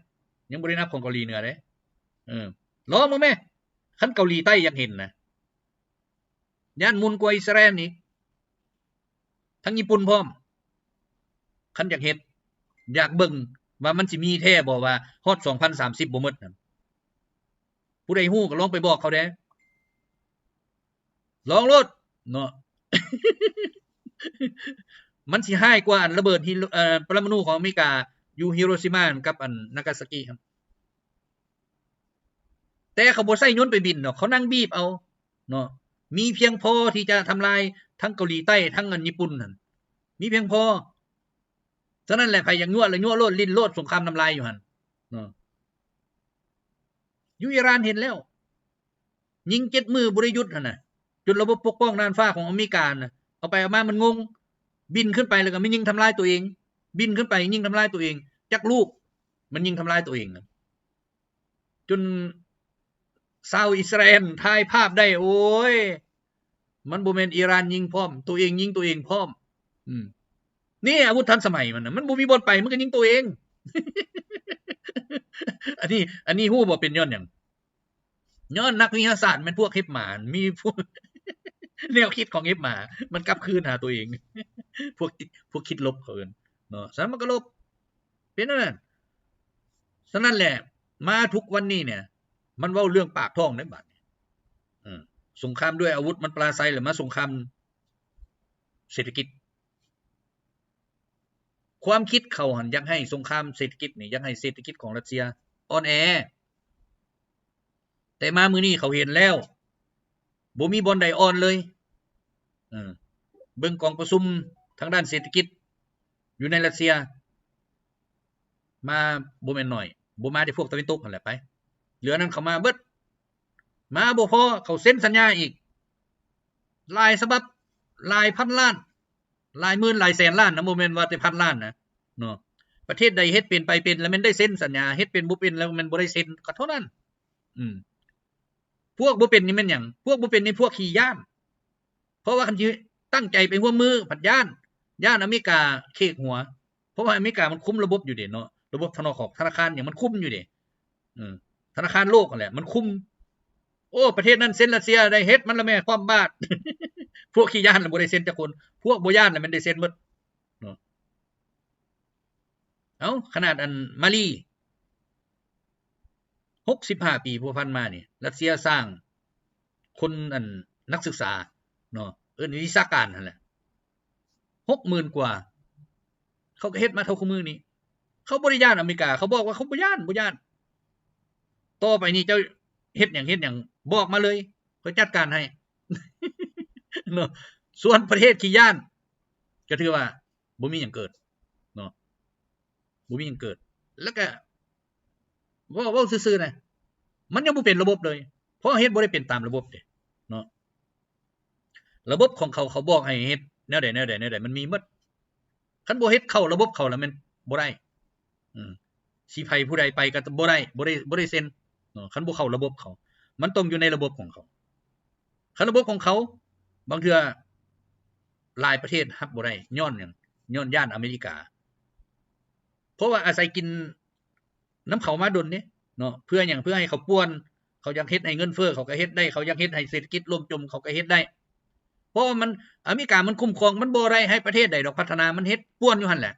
ຍັງບໍ່ໄດ້ນັບຂອງເກົາຫຼີເໜືອເດ້. ເອີ ລອງເບິ່ງແມ້ ຄັນເກົາຫຼີໃຕ້ຢາກເຫັນນະ ຢ້ານໝຸ່ນກວ່າອິດສະຣາແອນອີກ ທັງຍີ່ປຸ່ນພ້ອມ. ຄັນຢາກເຮັດ ຢາກເບິ່ງວ່າມັນຊິມີແທ້ບໍ່ ວ່າຮອດສອງພັນສາມສິບບໍ່ໝົດນັ້ນ. ຜູ້ໃດຮູ້ກໍລອງໄປບອກເຂົາແດ່ ລອງໂລດເນາະ. ມັນຊິຮ້າຍກວ່າອັນລະເບີດຮິໂຣ ເອີ ປະລະມະນູຂອງອາເມລິກາຢູ່ຮິໂຣຊິມາກັບອັນນາກາຊາກິຫັ້ນ. ແຕ່ເຂົາບໍ່ໃຊ້ຍົນໄປບິນດອກ ເຂົານັ່ງບີບເອົາເນາະ ມີພຽງພໍທີ່ຈະທຳລາຍທັງເກົາຫຼີໃຕ້ ທັງອັນຍີ່ປຸ່ນຫັ້ນ ມີພຽງພໍ. ສະນັ້ນແຫຼະ ໃຜຢາກຍົວະລະຍົວະໂລດ ຫຼິ້ນໂລດ ສົງຄາມນ້ຳລາຍຢູ່ຫັ້ນເນາະ. ຢູ່ອີຣານເຫັນແລ້ວ ຍິງເຈັດມື້ບໍ່ໄດ້ຢຸດຫັ້ນນະ ຈົນລະບົບປົກປ້ອງນ່ານຟ້າຂອງອາເມລິການະ ເອົາໄປເອົາມາມັນງົງ ບິນຂຶ້ນໄປແລ້ວກໍມາຍິງທຳລາຍຕົວເອງ ບິນຂຶ້ນໄປຍິງທຳລາຍຕົວເອງ ຈັກລູກ ມັນຍິງທຳລາຍຕົວເອງນະ ຈົນຊາວອິດສະຣາແອນຖ່າຍພາບໄດ້ ໂອ້ຍ ມັນບໍ່ແມ່ນອີຣານຍິງພ້ອມ ຕົວເອງຍິງຕົວເອງພ້ອມ. ອືມ ນີ້ອາວຸດທັນສະໄໝມັນນະ ມັນບໍ່ມີບ່ອນໄປ ມັນກໍຍິງຕົວເອງ. ອັນນີ້ ອັນນີ້ຮູ້ບໍ່ເປັນຍ້ອນຫຍັງ? ຍ້ອນນັກວິທະຍາສາດແມ່ນພວກເຫັບໝາ ມີພວກ ແນວຄິດຂອງເຫັບໝາ ມັນກັບຄືນຫາຕົວເອງ ພວກ ພວກຄິດລົບເຂົາເອີ້ນເນາະ ສະນັ້ນມັນກໍລົບ ເປັນແນວນັ້ນ. ສະນັ້ນແຫຼະ ມາທຸກວັນນີ້ເນຍ ມັນເວົ້າເລື່ອງປາກທ້ອງເດ້ບາດນີ້ ເອີ ສົງຄາມດ້ວຍອາວຸດມັນປະລາໄຊ ແລ້ວມາສົງຄາມເສດຖະກິດ. ຄວາມຄິດເຂົາຫັ້ນຢາກໃຫ້ສົງຄາມເສດຖະກິດນີ້ ຢາກໃຫ້ເສດຖະກິດຂອງຣັດເຊຍອ່ອນແອ ແຕ່ມາມື້ນີ້ເຂົາເຫັນແລ້ວ ບໍ່ມີບ່ອນໃດອ່ອນເລີຍ. ເອີ ເບິ່ງກອງປະຊຸມທາງດ້ານເສດຖະກິດຢູ່ໃນຣັດເຊຍ ມາບໍ່ແມ່ນໜ້ອຍ ບໍ່ມາແຕ່ພວກຕາເວັນຕົກຫັ້ນແຫຼະໄປ ເຫຼືອນັ້ນເຂົາມາເບິດ. ມາບໍ່ພໍ ເຂົາເຊັນສັນຍາອີກ ຫຼາຍສະບັບ ຫຼາຍພັນລ້ານ ຫຼາຍໝື່ນຫຼາຍແສນລ້ານນະ ບໍ່ແມ່ນວ່າແຕ່ພັນລ້ານນະເນາະ. ປະເທດໃດເຮັດເປັນໄປເປັນ ແລ້ວແມ່ນໄດ້ເຊັນສັນຍາ ເຮັດເປັນບໍ່ເປັນ ແລ້ວແມ່ນບໍ່ໄດ້ເຊັນ ກໍເທົ່ານັ້ນ. ອືມ ພວກບໍ່ເປັນນີ້ແມ່ນຫຍັງ? ພວກບໍ່ເປັນນີ້ພວກຂີ້ຢ້ານ. ເພາະວ່າຄັນຊິຕັ້ງໃຈໄປຮ່ວມມື ພັດຢ້ານ ຢ້ານອາເມລິກາເຄກຫົວ ເພາະວ່າອາເມລິກາມັນຄຸມລະບົບຢູ່ເດ້ເນາະ ລະບົບທະນອກຂອງທະນາຄານຫຍັງມັນຄຸມຢູ່ເດ້. ເອີ ທະນາຄານໂລກຫັ້ນແຫຼະມັນຄຸມ. ໂອ້ ປະເທດນັ້ນເຊັນ ຣັດເຊຍໄດ້ເຮັດ ມັນລະແມ່ນຄວ່ຳບາດ. ພວກຂີ້ຢ້ານລະບໍ່ໄດ້ເຊັນຈັກຄົນ ພວກບໍ່ຢ້ານລະແມ່ນໄດ້ເຊັນໝົດເນາະ. ເອົ້າ ຂະໜາດອັນມາລີ ຫົກສິບຫ້າປີພົວພັນມານີ້ ຣັດເຊຍສ້າງຄົນອັນນັກສຶກສາເນາະ ເອີ້ນວິຊາການຫັ້ນແຫຼະ ຫົກໝື່ນກວ່າ ເຂົາກໍເຮັດມາເທົ່າຄູ່ມື້ນີ້ ເຂົາບໍ່ໄດ້ຢ້ານອາເມລິກາ ເຂົາບອກວ່າເຂົາບໍ່ຢ້ານ ບໍ່ຢ້ານ. ຕໍ່ໄປນີ້ເຈົ້າເຮັດຫຍັງ ເຮັດຫຍັງ ບອກມາເລີຍ ຂ້ອຍຈັດການໃຫ້ເນາະ. ສ່ວນປະເທດຂີ້ຢ້ານ ກໍຖືວ່າ ບໍ່ມີຫຍັງເກີດເນາະ ບໍ່ມີຫຍັງເກີດ. ແລ້ວກະເວົ້າ ເວົ້າຊື່ໆນະ ມັນຍັງບໍ່ເປັນລະບົບເລີຍ ເພາະເຮັດບໍ່ໄດ້ເປັນຕາມລະບົບເດ້ເນາະ. ລະບົບຂອງເຂົາ ເຂົາບອກໃຫ້ເຮັດແນວໃດ ແນວໃດ ແນວໃດ ມັນມີໝົດ. ຄັນບໍ່ເຮັດເຂົ້າລະບົບເຂົາລະແມ່ນບໍ່ໄດ້. ອືມ ຊິໃຜຜູ້ໃດໄປກໍບໍ່ໄດ້ ບໍ່ໄດ້ ບໍ່ໄດ້ເຊັນເນາະ ຄັນບໍ່ເຂົ້າລະບົບເຂົາ. ມັນຕ້ອງຢູ່ໃນລະບົບຂອງເຂົາ. ຄັນລະບົບຂອງເຂົາ ບາງເທື່ອຫຼາຍປະເທດຮັບບໍ່ໄດ້ ຍ້ອນຫຍັງ? ຍ້ອນຢ້ານອາເມລິກາ ເພາະວ່າອາໄສກິນນຳເຂົາມາດົນເດ້ເນາະ. ເພື່ອຫຍັງ? ເພື່ອໃຫ້ເຂົາປ່ວນ ເຂົາຢາກເຮັດໃຫ້ເງິນເຟີ້ ເຂົາກໍເຮັດໄດ້ ເຂົາຢາກເຮັດໃຫ້ເສດຖະກິດລົ້ມຈົມ ເຂົາກໍເຮັດໄດ້. ເພາະວ່າມັນ ອາເມລິກາມັນຄຸ້ມຄອງ ມັນບໍ່ໄດ້ໃຫ້ປະເທດໃດດອກພັດທະນາ ມັນເຮັດປ່ວນຢູ່ຫັ້ນແຫຼະ.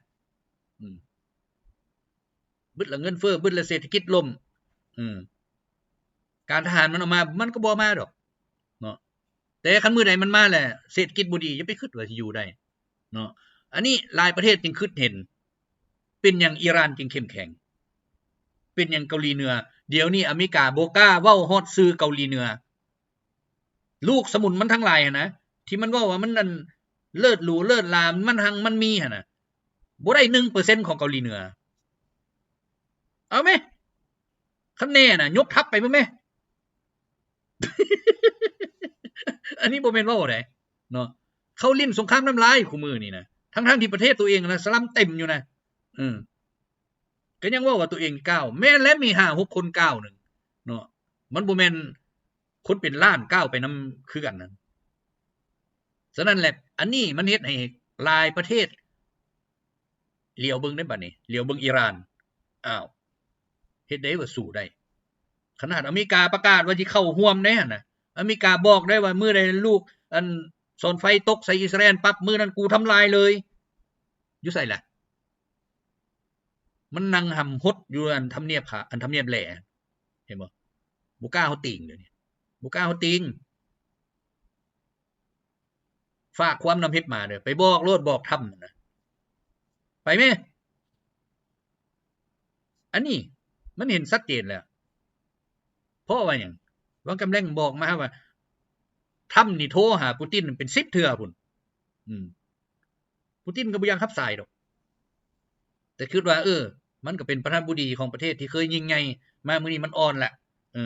ອືມ ບຶດລະເງິນເຟີ້ ບຶດລະເສດຖະກິດລົ້ມ. ເອີ ການທະຫານມັນອອກມາ ມັນກໍບໍ່ມາດອກເນາະ. ແຕ່ຄັນມື້ໃດມັນມາແລ້ວ ເສດຖະກິດບໍ່ດີ ຢ່າໄປຄິດວ່າຊິຢູ່ໄດ້ເນາະ. ອັນນີ້ຫຼາຍປະເທດຈຶ່ງຄິດເຫັນ ເປັນຫຍັງອີຣານຈຶ່ງເຂັ້ມແຂງ? ເປັນຫຍັງເກົາຫຼີເໜືອ? ດຽວນີ້ອາເມລິກາບໍ່ກ້າເວົ້າຮອດຊື່ເກົາຫຼີເໜືອ. ລູກສະໝຸນມັນທັງຫຼາຍຫັ້ນນະ ທີ່ມັນເວົ້າວ່າມັນນັ້ນເລີດຫຼູເລີດຫຼາ ມັນຮັ່ງມັນມີຫັ້ນນະ ບໍ່ໄດ້ໜຶ່ງເປີເຊັນຂອງເກົາຫຼີເໜືອ. ເອົາແມ ຄັນແນ່ນະ ຍົກທັບໄປເບິ່ງແມ. ອັນນີ້ບໍ່ແມ່ນເວົ້າໃດເນາະ. ເຂົາຫຼິ້ນສົງຄາມນ້ຳລາຍຄູ່ມື້ນີ້ນະ ທັງໆທີ່ປະເທດຕົວເອງນະສະລຳເຕັມຢູ່ນະ. ເອີ ກໍຍັງເວົ້າວ່າຕົວເອງກ້າວ ແມ່ນແຫຼະ ມີຫ້າຫົກຄົນກ້າວໜຶ່ງເນາະ. ມັນບໍ່ແມ່ນຄົນເປັນລ້ານກ້າວໄປນຳຄືກັນນັ້ນ. ສະນັ້ນແຫຼະ ອັນນີ້ມັນເຮັດໃຫ້ຫຼາຍປະເທດຫຼຽວເບິ່ງໃນບັດນີ້ ຫຼຽວເບິ່ງອີຣານ. ອ້າວ ເຮັດໃດວ່າສູ້ໄດ້? ຂະໜາດອາເມລິກາປະກາດວ່າຊິເຂົ້າຮ່ວມໃດຫັ້ນນະ ອາເມລິກາບອກໄດ້ວ່າມື້ໃດລູກອັນສອນໄຟຕົກໃສ່ອິດສະຣາແອນປັບ ມື້ນັ້ນກູທຳລາຍເລີຍ. ຢູ່ໃສລະ? ມັນນັ່ງຫຳຫົດຢູ່ອັນທຳນຽບຂາ ອັນທຳນຽບແຫຼ ເຫັນບໍ່? ບໍ່ກ້າເຮົາຕີງ ດຽວນີ້ບໍ່ກ້າເຮົາຕີງ. ຝາກຄວາມນຳເຮັບໝາເດີ້ ໄປບອກໂລດ ບອກທຳນະ ໄປແມ້. ອັນນີ້ມັນເຫັນຊັດເຈນແລ້ວ. ເພາະວ່າຫຍັງ? ຫວ່າງກຳແລັງບອກມາວ່າ ທຳນີ້ໂທຫາປູຕິນເປັນສິບເທື່ອພຸ້ນ. ອືມ ປູຕິນກໍບໍ່ຢາກຮັບສາຍດອກ ແຕ່ຄິດວ່າ ເອີ ມັນກໍເປັນປະທານາທິບໍດີຂອງປະເທດທີ່ເຄີຍຍິ່ງໃຫຍ່ ມາມື້ນີ້ມັນອ່ອນລະ. ເອີ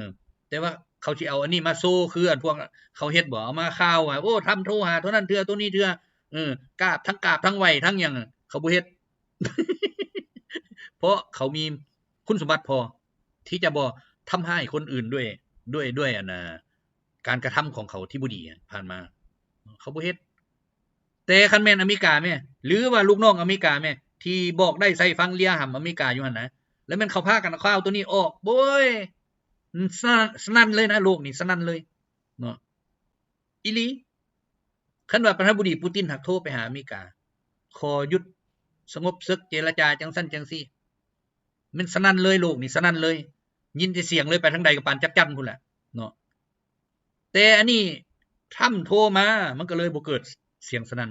ແຕ່ວ່າເຂົາຊິເອົາອັນນີ້ມາໂຊ ຄືອັນພວກເຂົາເຮັດບໍ? ເອົາມາຂ່າວວ່າ ໂອ້ ທຳໂທຫາໂທນັ້ນເທື່ອ ໂທນີ້ເທື່ອ. ເອີ ກາບ ທັງກາບ ທັງໄຫວ້ ທັງຫຍັງ ເຂົາບໍ່ເຮັດ ເພາະເຂົາມີຄຸນສົມບັດພໍທີ່ຈະບໍ່ທຳຮ້າຍຄົນອື່ນດ້ວຍ ດ້ວຍ ດ້ວຍອັນນ່າ ການກະທຳຂອງເຂົາທີ່ບໍ່ດີຜ່ານມາ ເຂົາບໍ່ເຮັດ. ແຕ່ຄັນແມ່ນອາເມລິກາແມ້ ຫຼືວ່າລູກນ້ອງອາເມລິກາແມ້ ທີ່ບອກໄດ້ໃສ່ຟັງເລຍຫຳອາເມລິກາຢູ່ຫັ້ນນະ ແລ້ວແມ່ນເຂົາພາກັນເອົາຂ່າວໂຕນີ້ອອກ ໂອ້ຍ ສະ ສະໜັ່ນເລີຍນະ ໂລກນີ້ສະໜັ່ນເລີຍເນາະ ອີ່ຫຼີ. ຄັນວ່າປະທານາທິບໍດີປູຕິນຫາກໂທໄປຫາອາເມລິກາ ຂໍຢຸດສະຫງົບເສິກ ເຈລະຈາຈັ່ງຊັ້ນຈັ່ງຊີ້ ແມ່ນສະໜັ່ນເລີຍ ໂລກນີ້ສະໜັ່ນເລີຍ ຍິນແຕ່ສຽງເລີຍ ໄປທາງໃດກໍປານຈັກຈັ່ນພຸ້ນແຫຼະເນາະ. ແຕ່ອັນນີ້ທຳໂທມາ ມັນກໍເລີຍບໍ່ເກີດສຽງສະໜັ່ນ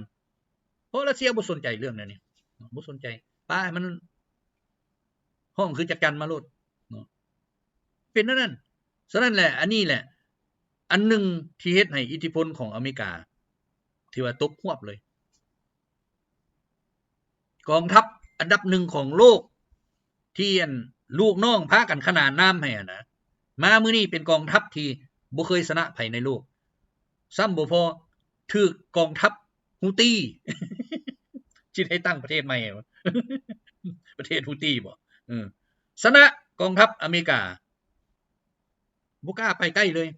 ເພາະຣັດເຊຍບໍ່ສົນໃຈເລື່ອງແນວນີ້ ບໍ່ສົນໃຈ ປະໃຫ້ມັນຮ້ອງຄືຈັກຈັ່ນມາໂລດເນາະ ເປັນແນວນັ້ນ. ສະນັ້ນແຫຼະ ອັນນີ້ແຫຼະອັນໜຶ່ງທີ່ເຮັດໃຫ້ອິດທິພົນຂອງອາເມລິກາຖືວ່າຕົກຮວບເລີຍ. ກອງທັບອັນດັບໜຶ່ງຂອງໂລກ ທີ່ອັນລູກນ້ອງພາກັນຂະໜານນາມໃຫ້ຫັ້ນນະ ມາມື້ນີ້ເປັນກອງທັບທີ່ບໍ່ເຄີຍຊະນະໃຜໃນໂລກ ຊ້ຳບໍ່ພໍຖືກກອງທັບຮູ້ຕີ ຊິໄດ້ຕັ້ງປະເທດໃໝ່ ປະເທດຮູ້ຕີບໍ ເອີ ຊະນະກອງທັບອາເມລິກາ ບໍ່ກ້າໄປໃກ້ເລີຍ.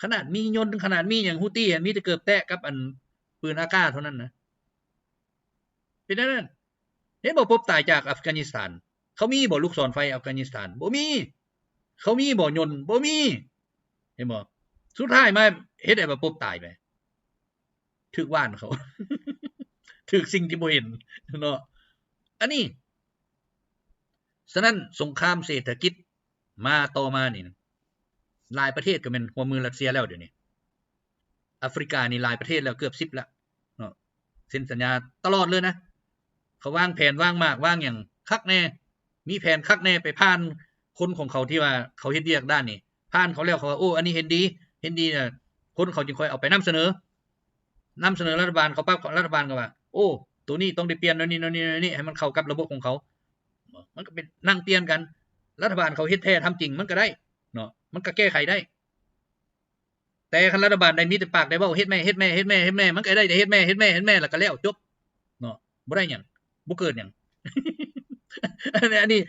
ຂະໜາດມີຍົນ ຂະໜາດມີຫຍັງ ຮູ້ຕີຫັ້ນມີແຕ່ເກີບແຕະກັບອັນປືນອາກາດເທົ່ານັ້ນນະ. ເປັນແນວນັ້ນ. ເຫັນບໍ່ ປົບຕາຍຈາກອັຟການິສຖານ ເຂົາມີບໍ່ລູກສອນໄຟອັຟການິສຖານ? ບໍ່ມີ. ເຂົາມີບໍ່ຍົນ? ບໍ່ມີ. ເຫັນບໍ່? ສຸດທ້າຍມາເຮັດໃຫ້ວ່າປົບຕາຍໄປ. ຖືກຫວ່ານເຂົາ ຖືກສິ່ງທີ່ບໍ່ເຫັນເນາະ ອັນນີ້. ສະນັ້ນ ສົງຄາມເສດຖະກິດມາຕໍ່ມານີ້ ຫຼາຍປະເທດກໍແມ່ນຮ່ວມມືຣັດເຊຍແລ້ວດຽວນີ້. ອາຟຣິການີ້ຫຼາຍປະເທດແລ້ວ ເກືອບສິບແລ້ວເນາະ ເຊັນສັນຍາຕະຫຼອດເລີຍນະ. ເຂົາວາງແຜນ ວາງໝາກ ວາງຫຍັງຄັກແນ່ ມີແຜນຄັກແນ່ ໄປຜ່ານຄົນຂອງເຂົາທີ່ວ່າເຂົາເຮັດວຽກດ້ານນີ້ ຜ່ານເຂົາແລ້ວ ເຂົາວ່າ ໂອ້ ອັນນີ້ເຫັນດີ ເຫັນດີນະ ຄົນເຂົາຈຶ່ງຄ່ອຍເອົາໄປນຳສະເໜີ ນຳສະເໜີລັດຖະບານ ເຂົາປັບ ລັດຖະບານກໍວ່າ ໂອ້ ໂຕນີ້ຕ້ອງໄດ້ປ່ຽນແນວນີ້ ແນວນີ້ ແນວນີ້ ໃຫ້ມັນເຂົ້າກັບລະບົບຂອງເຂົາ. ມັນກໍໄປນັ່ງປ່ຽນກັນ ລັດຖະບານເຂົາເຮັດແທ້ທຳຈິງ ມັນກໍໄດ້ເນາະ ມັນກໍແກ້ໄຂໄດ້. ແຕ່ຄັນລັດຖະບານໃດມີແຕ່ປາກໄດ້ເວົ້າ ເຮັດແມ້ ເຮັດແມ້ ເຮັດແມ້ ເຮັດແມ້ ມັນກໍໄດ້ແຕ່ເຮັດແມ້ ເຮັດແມ້ ເຮັດແມ້ ແລ້ວກໍແລ້ວ ຈົບເນາະ ບໍ່ໄດ້ຫຍັງ ບໍ່ເກີດຫຍັງ. ອັນນີ້ ອັນນີ້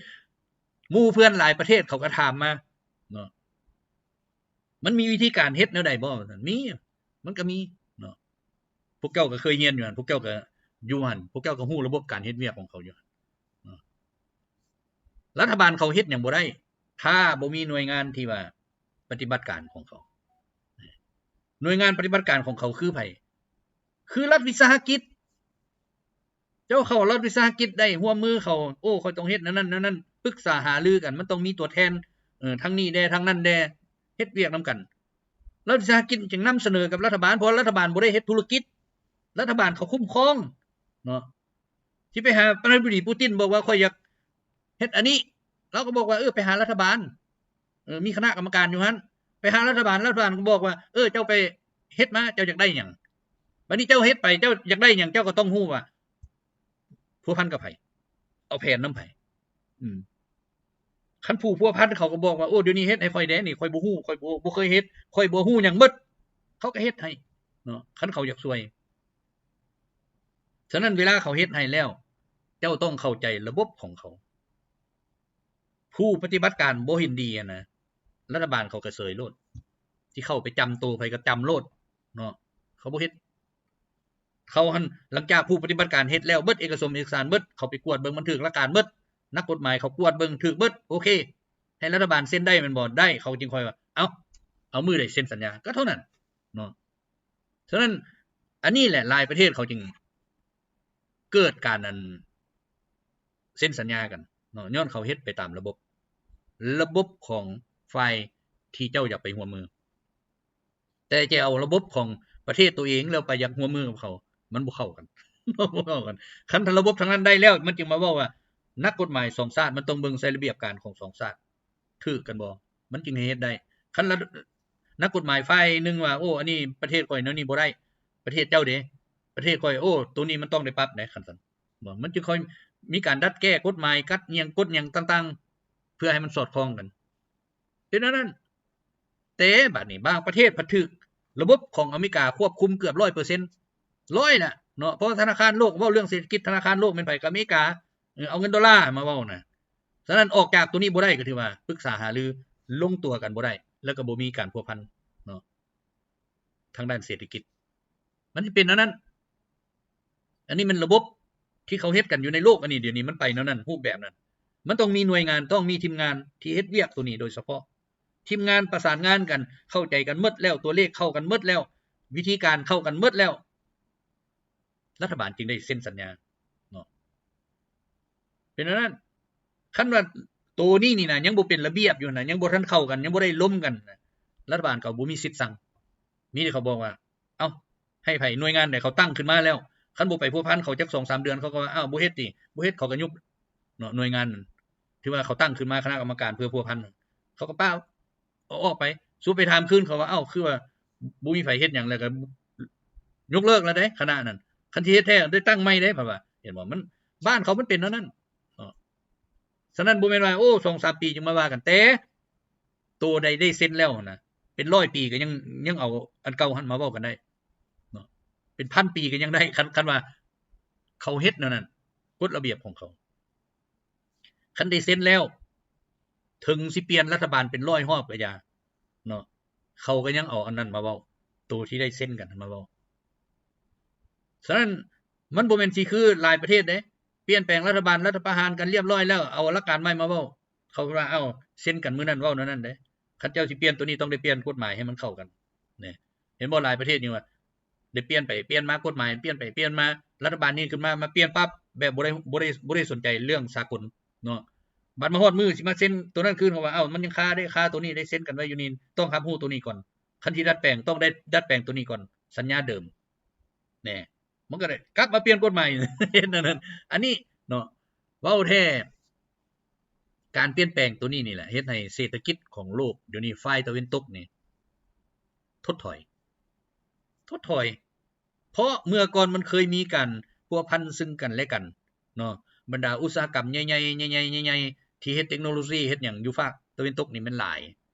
ໝູ່ເພື່ອນຫຼາຍປະເທດເຂົາກໍຖາມມາເນາະ ມັນມີວິທີການເຮັດແນວໃດບໍ່? ວ່າຊັ້ນ ມີ ມັນກໍມີເນາະ ພວກເຈົ້າກໍເຄີຍຮຽນຢູ່ຫັ້ນ ພວກເຈົ້າກໍຢູ່ຫັ້ນ ພວກເຈົ້າກໍຮູ້ລະບົບການເຮັດວຽກຂອງເຂົາຢູ່ຫັ້ນເນາະ. ລັດຖະບານເຂົາເຮັດຫຍັງບໍ່ໄດ້ ຖ້າບໍ່ມີໜ່ວຍງານທີ່ວ່າປະຕິບັດການຂອງເຂົາ. ໜ່ວຍງານປະຕິບັດການຂອງເຂົາຄືໃຜ? ຄືລັດວິສາຫະກິດ. ເຈົ້າເຂົ້າລັດວິສາຫະກິດໄດ້ ຮ່ວມມືເຂົາ ໂອ້ ຂ້ອຍຕ້ອງເຮັດແນວນັ້ນແນວນັ້ນ ປຶກສາຫາລືກັນ ມັນຕ້ອງມີຕົວແທນ ເອີ ທາງນີ້ແດ່ ທາງນັ້ນແດ່ ເຮັດວຽກນຳກັນ. ລັດວິສາຫະກິດຈຶ່ງນຳສະເໜີກັບລັດຖະບານ ເພາະວ່າລັດຖະບານບໍ່ໄດ້ເຮັດທຸລະກິດ ລັດຖະບານເຂົາຄຸ້ມຄອງເນາະ. ຊິໄປຫາປະທານາທິບໍດີປູຕິນ ບອກວ່າ ຂ້ອຍຢາກເຮັດອັນນີ້ ລາວກໍບອກວ່າ ເອີ ໄປຫາລັດຖະບານ ເອີ ມີຄະນະກຳມະການຢູ່ຫັ້ນ ໄປຫາລັດຖະບານ ລັດຖະບານກໍບອກວ່າ ເອີ ເຈົ້າໄປເຮັດມາ ເຈົ້າຢາກໄດ້ຫຍັງ? ບັດນີ້ເຈົ້າເຮັດໄປ ເຈົ້າຢາກໄດ້ຫຍັງ ເຈົ້າກໍຕ້ອງຮູ້ວ່າພົວພັນກັບໃຜ ເອົາແຜນນຳໃຜ. ອືມ ຄັນຜູ້ພົວພັນເຂົາກໍບອກວ່າ ໂອ້ ດຽວນີ້ເຮັດໃຫ້ຂ້ອຍແດ່ນີ້ ຂ້ອຍບໍ່ຮູ້ ຂ້ອຍບໍ່ ບໍ່ເຄີຍເຮັດ ຂ້ອຍບໍ່ຮູ້ຫຍັງໝົດ ເຂົາກໍເຮັດໃຫ້ເນາະ ຄັນເຂົາຢາກຊ່ວຍ. ສະນັ້ນເວລາເຂົາເຮັດໃຫ້ແລ້ວ ເຈົ້າຕ້ອງເຂົ້າໃຈລະບົບຂອງເຂົາ. ຜູ້ປະຕິບັດການບໍ່ເຫັນດີຫັ້ນນະ ລັດຖະບານເຂົາກະເສີຍໂລດ ຊິເຂົ້າໄປຈຳໂຕໃຜກະຈຳໂລດເນາະ ເຂົາບໍ່ເຮັດ. ເຂົາຫັ້ນ ຫຼັງຈາກຜູ້ປະຕິບັດການເຮັດແລ້ວເບິດ ເອກະສົມເອກະສານເບິດ ເຂົາໄປກວດເບິ່ງບັນທຶກຫຼັກການເບິດ ນັກກົດໝາຍເຂົາກວດເບິ່ງຖືກເບິດ ໂອເຄ ໃຫ້ລັດຖະບານເຊັນໄດ້ແມ່ນບໍ່? ໄດ້. ເຂົາຈຶ່ງຄ່ອຍວ່າ ເອົ້າ ເອົາມື້ໃດເຊັນສັນຍາ ກໍເທົ່ານັ້ນເນາະ. ສະນັ້ນ ອັນນີ້ແຫຼະຫຼາຍປະເທດເຂົາຈຶ່ງເກີດການ ອັນ ເຊັນສັນຍາກັນເນາະ ຍ້ອນເຂົາເຮັດໄປຕາມລະບົບ ລະບົບຂອງຝ່າຍ ທີ່ເຈົ້າຢາກໄປຮ່ວມມື. ແຕ່ຈະເອົາລະບົບຂອງປະເທດໂຕເອງແລ້ວໄປຢາກຮ່ວມມືກັບເຂົາ ມັນບໍ່ເຂົ້າກັນ ບໍ່ເຂົ້າກັນ. ຄັນຖ້າລະບົບທາງນັ້ນໄດ້ແລ້ວ ມັນຈຶ່ງມາເວົ້າວ່າ ນັກກົດໝາຍສອງຊາດ ມັນຕ້ອງເບິ່ງໃສ່ລະບຽບການຂອງສອງຊາດ ຖືກກັນບໍ່ ມັນຈຶ່ງໃຫ້ເຮັດໄດ້. ຄັນລະ ນັກກົດໝາຍຝ່າຍໜຶ່ງວ່າ ໂອ້ ອັນນີ້ປະເທດຂ້ອຍແນວນີ້ບໍ່ໄດ້ ປະເທດເຈົ້າເດ ປະເທດຂ້ອຍ ໂອ້ ໂຕນີ້ມັນຕ້ອງໄດ້ປັບເດ ຄັນຊັ້ນ ບໍ່ ມັນຈຶ່ງຄ່ອຍມີການດັດແກ້ກົດໝາຍ ກັດຫຍັງ ກົດຫຍັງຕ່າງໆ ເພື່ອໃຫ້ມັນສອດຄ່ອງກັນ ເປັນແນວນັ້ນ. ແຕ່ບາດນີ້ບາງປະເທດພັດຖືກລະບົບຂອງອາເມລິກາຄວບຄຸມເກືອບຮ້ອຍເປີເຊັນ ຮ້ອຍລະເນາະ ເພາະທະນາຄານໂລກ ເວົ້າເລື່ອງເສດຖະກິດ ທະນາຄານໂລກແມ່ນໃຜ? ກໍອາເມລິກາ. ເອີ ເອົາເງິນໂດລາມາເວົ້ານະ. ສະນັ້ນອອກຈາກໂຕນີ້ບໍ່ໄດ້ ກໍຖືວ່າປຶກສາຫາລືລົງຕົວກັນບໍ່ໄດ້ ແລ້ວກໍບໍ່ມີການພົວພັນເນາະ ທາງດ້ານເສດຖະກິດ ມັນຊິເປັນແນວນັ້ນ. ອັນນີ້ແມ່ນລະບົບທີ່ເຂົາເຮັດກັນຢູ່ໃນໂລກ ອັນນີ້ດຽວນີ້ມັນໄປແນວນັ້ນ ຮູບແບບນັ້ນ. ມັນຕ້ອງມີໜ່ວຍງານ ຕ້ອງມີທີມງານທີ່ເຮັດວຽກໂຕນີ້ໂດຍສະເພາະ ທີມງານປະສານງານກັນ ເຂົ້າໃຈກັນໝົດແລ້ວ ຕົວເລກເຂົ້າກັນໝົດແລ້ວ ວິທີການເຂົ້າກັນໝົດແລ້ວ ລັດຖະບານຈຶ່ງໄດ້ເຊັນສັນຍາເນາະ ເປັນແນວນັ້ນ. ຄັນວ່າໂຕນີ້ນີ້ນະ ຍັງບໍ່ເປັນລະບຽບຢູ່ນະ ຍັງບໍ່ທັນເຂົ້າກັນ ຍັງບໍ່ໄດ້ລົມກັນນະ ລັດຖະບານກໍບໍ່ມີສິດສັ່ງ. ມີແຕ່ເຂົາບອກວ່າ ເອົ້າ ໃຫ້ໃຜ ໜ່ວຍງານໃດເຂົາຕັ້ງຂຶ້ນມາແລ້ວ ຄັນບໍ່ໄປພົວພັນເຂົາຈັກສອງສາມເດືອນ ເຂົາກໍວ່າ ອ້າວ ບໍ່ເຮັດຕິ ບໍ່ເຮັດ ເຂົາກໍຍຸບເນາະ ໜ່ວຍງານນັ້ນ ທີ່ວ່າເຂົາຕັ້ງຂຶ້ນມາ ຄະນະກຳມະການເພື່ອພົວພັນ ເຂົາກໍປ້າ ເອົາອອກໄປ. ສູໄປຖາມຄືນ ເຂົາວ່າ ເອົ້າ ຄືວ່າບໍ່ມີໃຜເຮັດຫຍັງ ແລ້ວກໍຍົກເລີກແລ້ວເດ້ ຄະນະນັ້ນ. ຄັນຊິເຮັດແທ້ໄດ້ຕັ້ງໃໝ່ເດ້ ເພິ່ນວ່າ. ເຫັນບໍ່? ມັນ ບ້ານເຂົາມັນເປັນແນວນັ້ນເນາະ. ສະນັ້ນບໍ່ແມ່ນວ່າ ໂອ້ ສອງສາມປີຈຶ່ງມາວ່າກັນ ແຕ່ໂຕໃດໄດ້ເຊັນແລ້ວຫັ້ນນະ ເປັນຮ້ອຍປີກໍຍັງ ຍັງເອົາອັນເກົ່າຫັ້ນມາເວົ້າກັນໄດ້ເນາະ ເປັນພັນປີກໍຍັງໄດ້ ຄັນ ຄັນວ່າເຂົາເຮັດແນວນັ້ນ ກົດລະບຽບຂອງເຂົາ. ຄັນໄດ້ເຊັນແລ້ວ ເຖິງຊິປ່ຽນລັດຖະບານເປັນຮ້ອຍຮອບກໍຢ່າເນາະ ເຂົາກໍຍັງເອົາອັນນັ້ນມາເວົ້າ ໂຕທີ່ໄດ້ເຊັນກັນມາເວົ້າ. ສະນັ້ນ ມັນບໍ່ແມ່ນຊິຄືຫຼາຍປະເທດເດ້ ປ່ຽນແປງລັດຖະບານ ລັດຖະປະຫານກັນລຽບຮ້ອຍແລ້ວ ເອົາຫຼັກການໃໝ່ມາເວົ້າ ເຂົາວ່າ ເອົ້າ ເຊັນກັນມື້ນັ້ນເວົ້າແນວນັ້ນເດ້. ຄັນເຈົ້າຊິປ່ຽນໂຕນີ້ ຕ້ອງໄດ້ປ່ຽນກົດໝາຍໃຫ້ມັນເຂົ້າກັນ ນີ້ ເຫັນບໍ່? ຫຼາຍປະເທດຍັງວ່າ ໄດ້ປ່ຽນໄປປ່ຽນມາ ກົດໝາຍປ່ຽນໄປປ່ຽນມາ ລັດຖະບານນີ້ຂຶ້ນມາ ມາປ່ຽນປັບ ແບບບໍ່ໄດ້ ບໍ່ໄດ້ ບໍ່ໄດ້ສົນໃຈເລື່ອງສາກົນເນາະ. ບັດມາຮອດມື້ຊິມາເຊັນໂຕນັ້ນຄືນ ເຂົາວ່າ ເອົ້າ ມັນຍັງຄາເດ້ ຄາໂຕນີ້ໄດ້ເຊັນກັນໄວ້ຢູ່ນີ້ ຕ້ອງຮັບຮູ້ໂຕນີ້ກ່ອນ. ຄັນຊິດັດແປງ ຕ້ອງໄດ້ດັດແປງໂຕນີ້ກ່ອນ ສັນຍາເດີມ ແນ່ ມັນກໍໄດ້ກັບມາປ່ຽນກົດໝາຍ ເຮັດແນວນັ້ນ. ອັນນີ້ເນາະ ເວົ້າແທ້ ການປ່ຽນແປງໂຕນີ້ນີ້ແຫຼະ ເຮັດໃຫ້ເສດຖະກິດຂອງໂລກດຽວນີ້ ຝ່າຍຕາເວັນຕົກນີ້ ທົດຖອຍ ທົດຖອຍ ເພາະເມື່ອກ່ອນມັນເຄີຍມີການພົວພັນຊຶ່ງກັນແລະກັນເນາະ. ບັນດາອຸດສາຫະກຳໃຫຍ່ໆ ໃຫຍ່ໆ ໃຫຍ່ໆ ທີ່ເຮັດເຕັກໂນໂລຊີ ເຮັດຫຍັງຢູ່ຟາກຕາເວັນຕົກນີ້ແມ່ນຫຼາຍ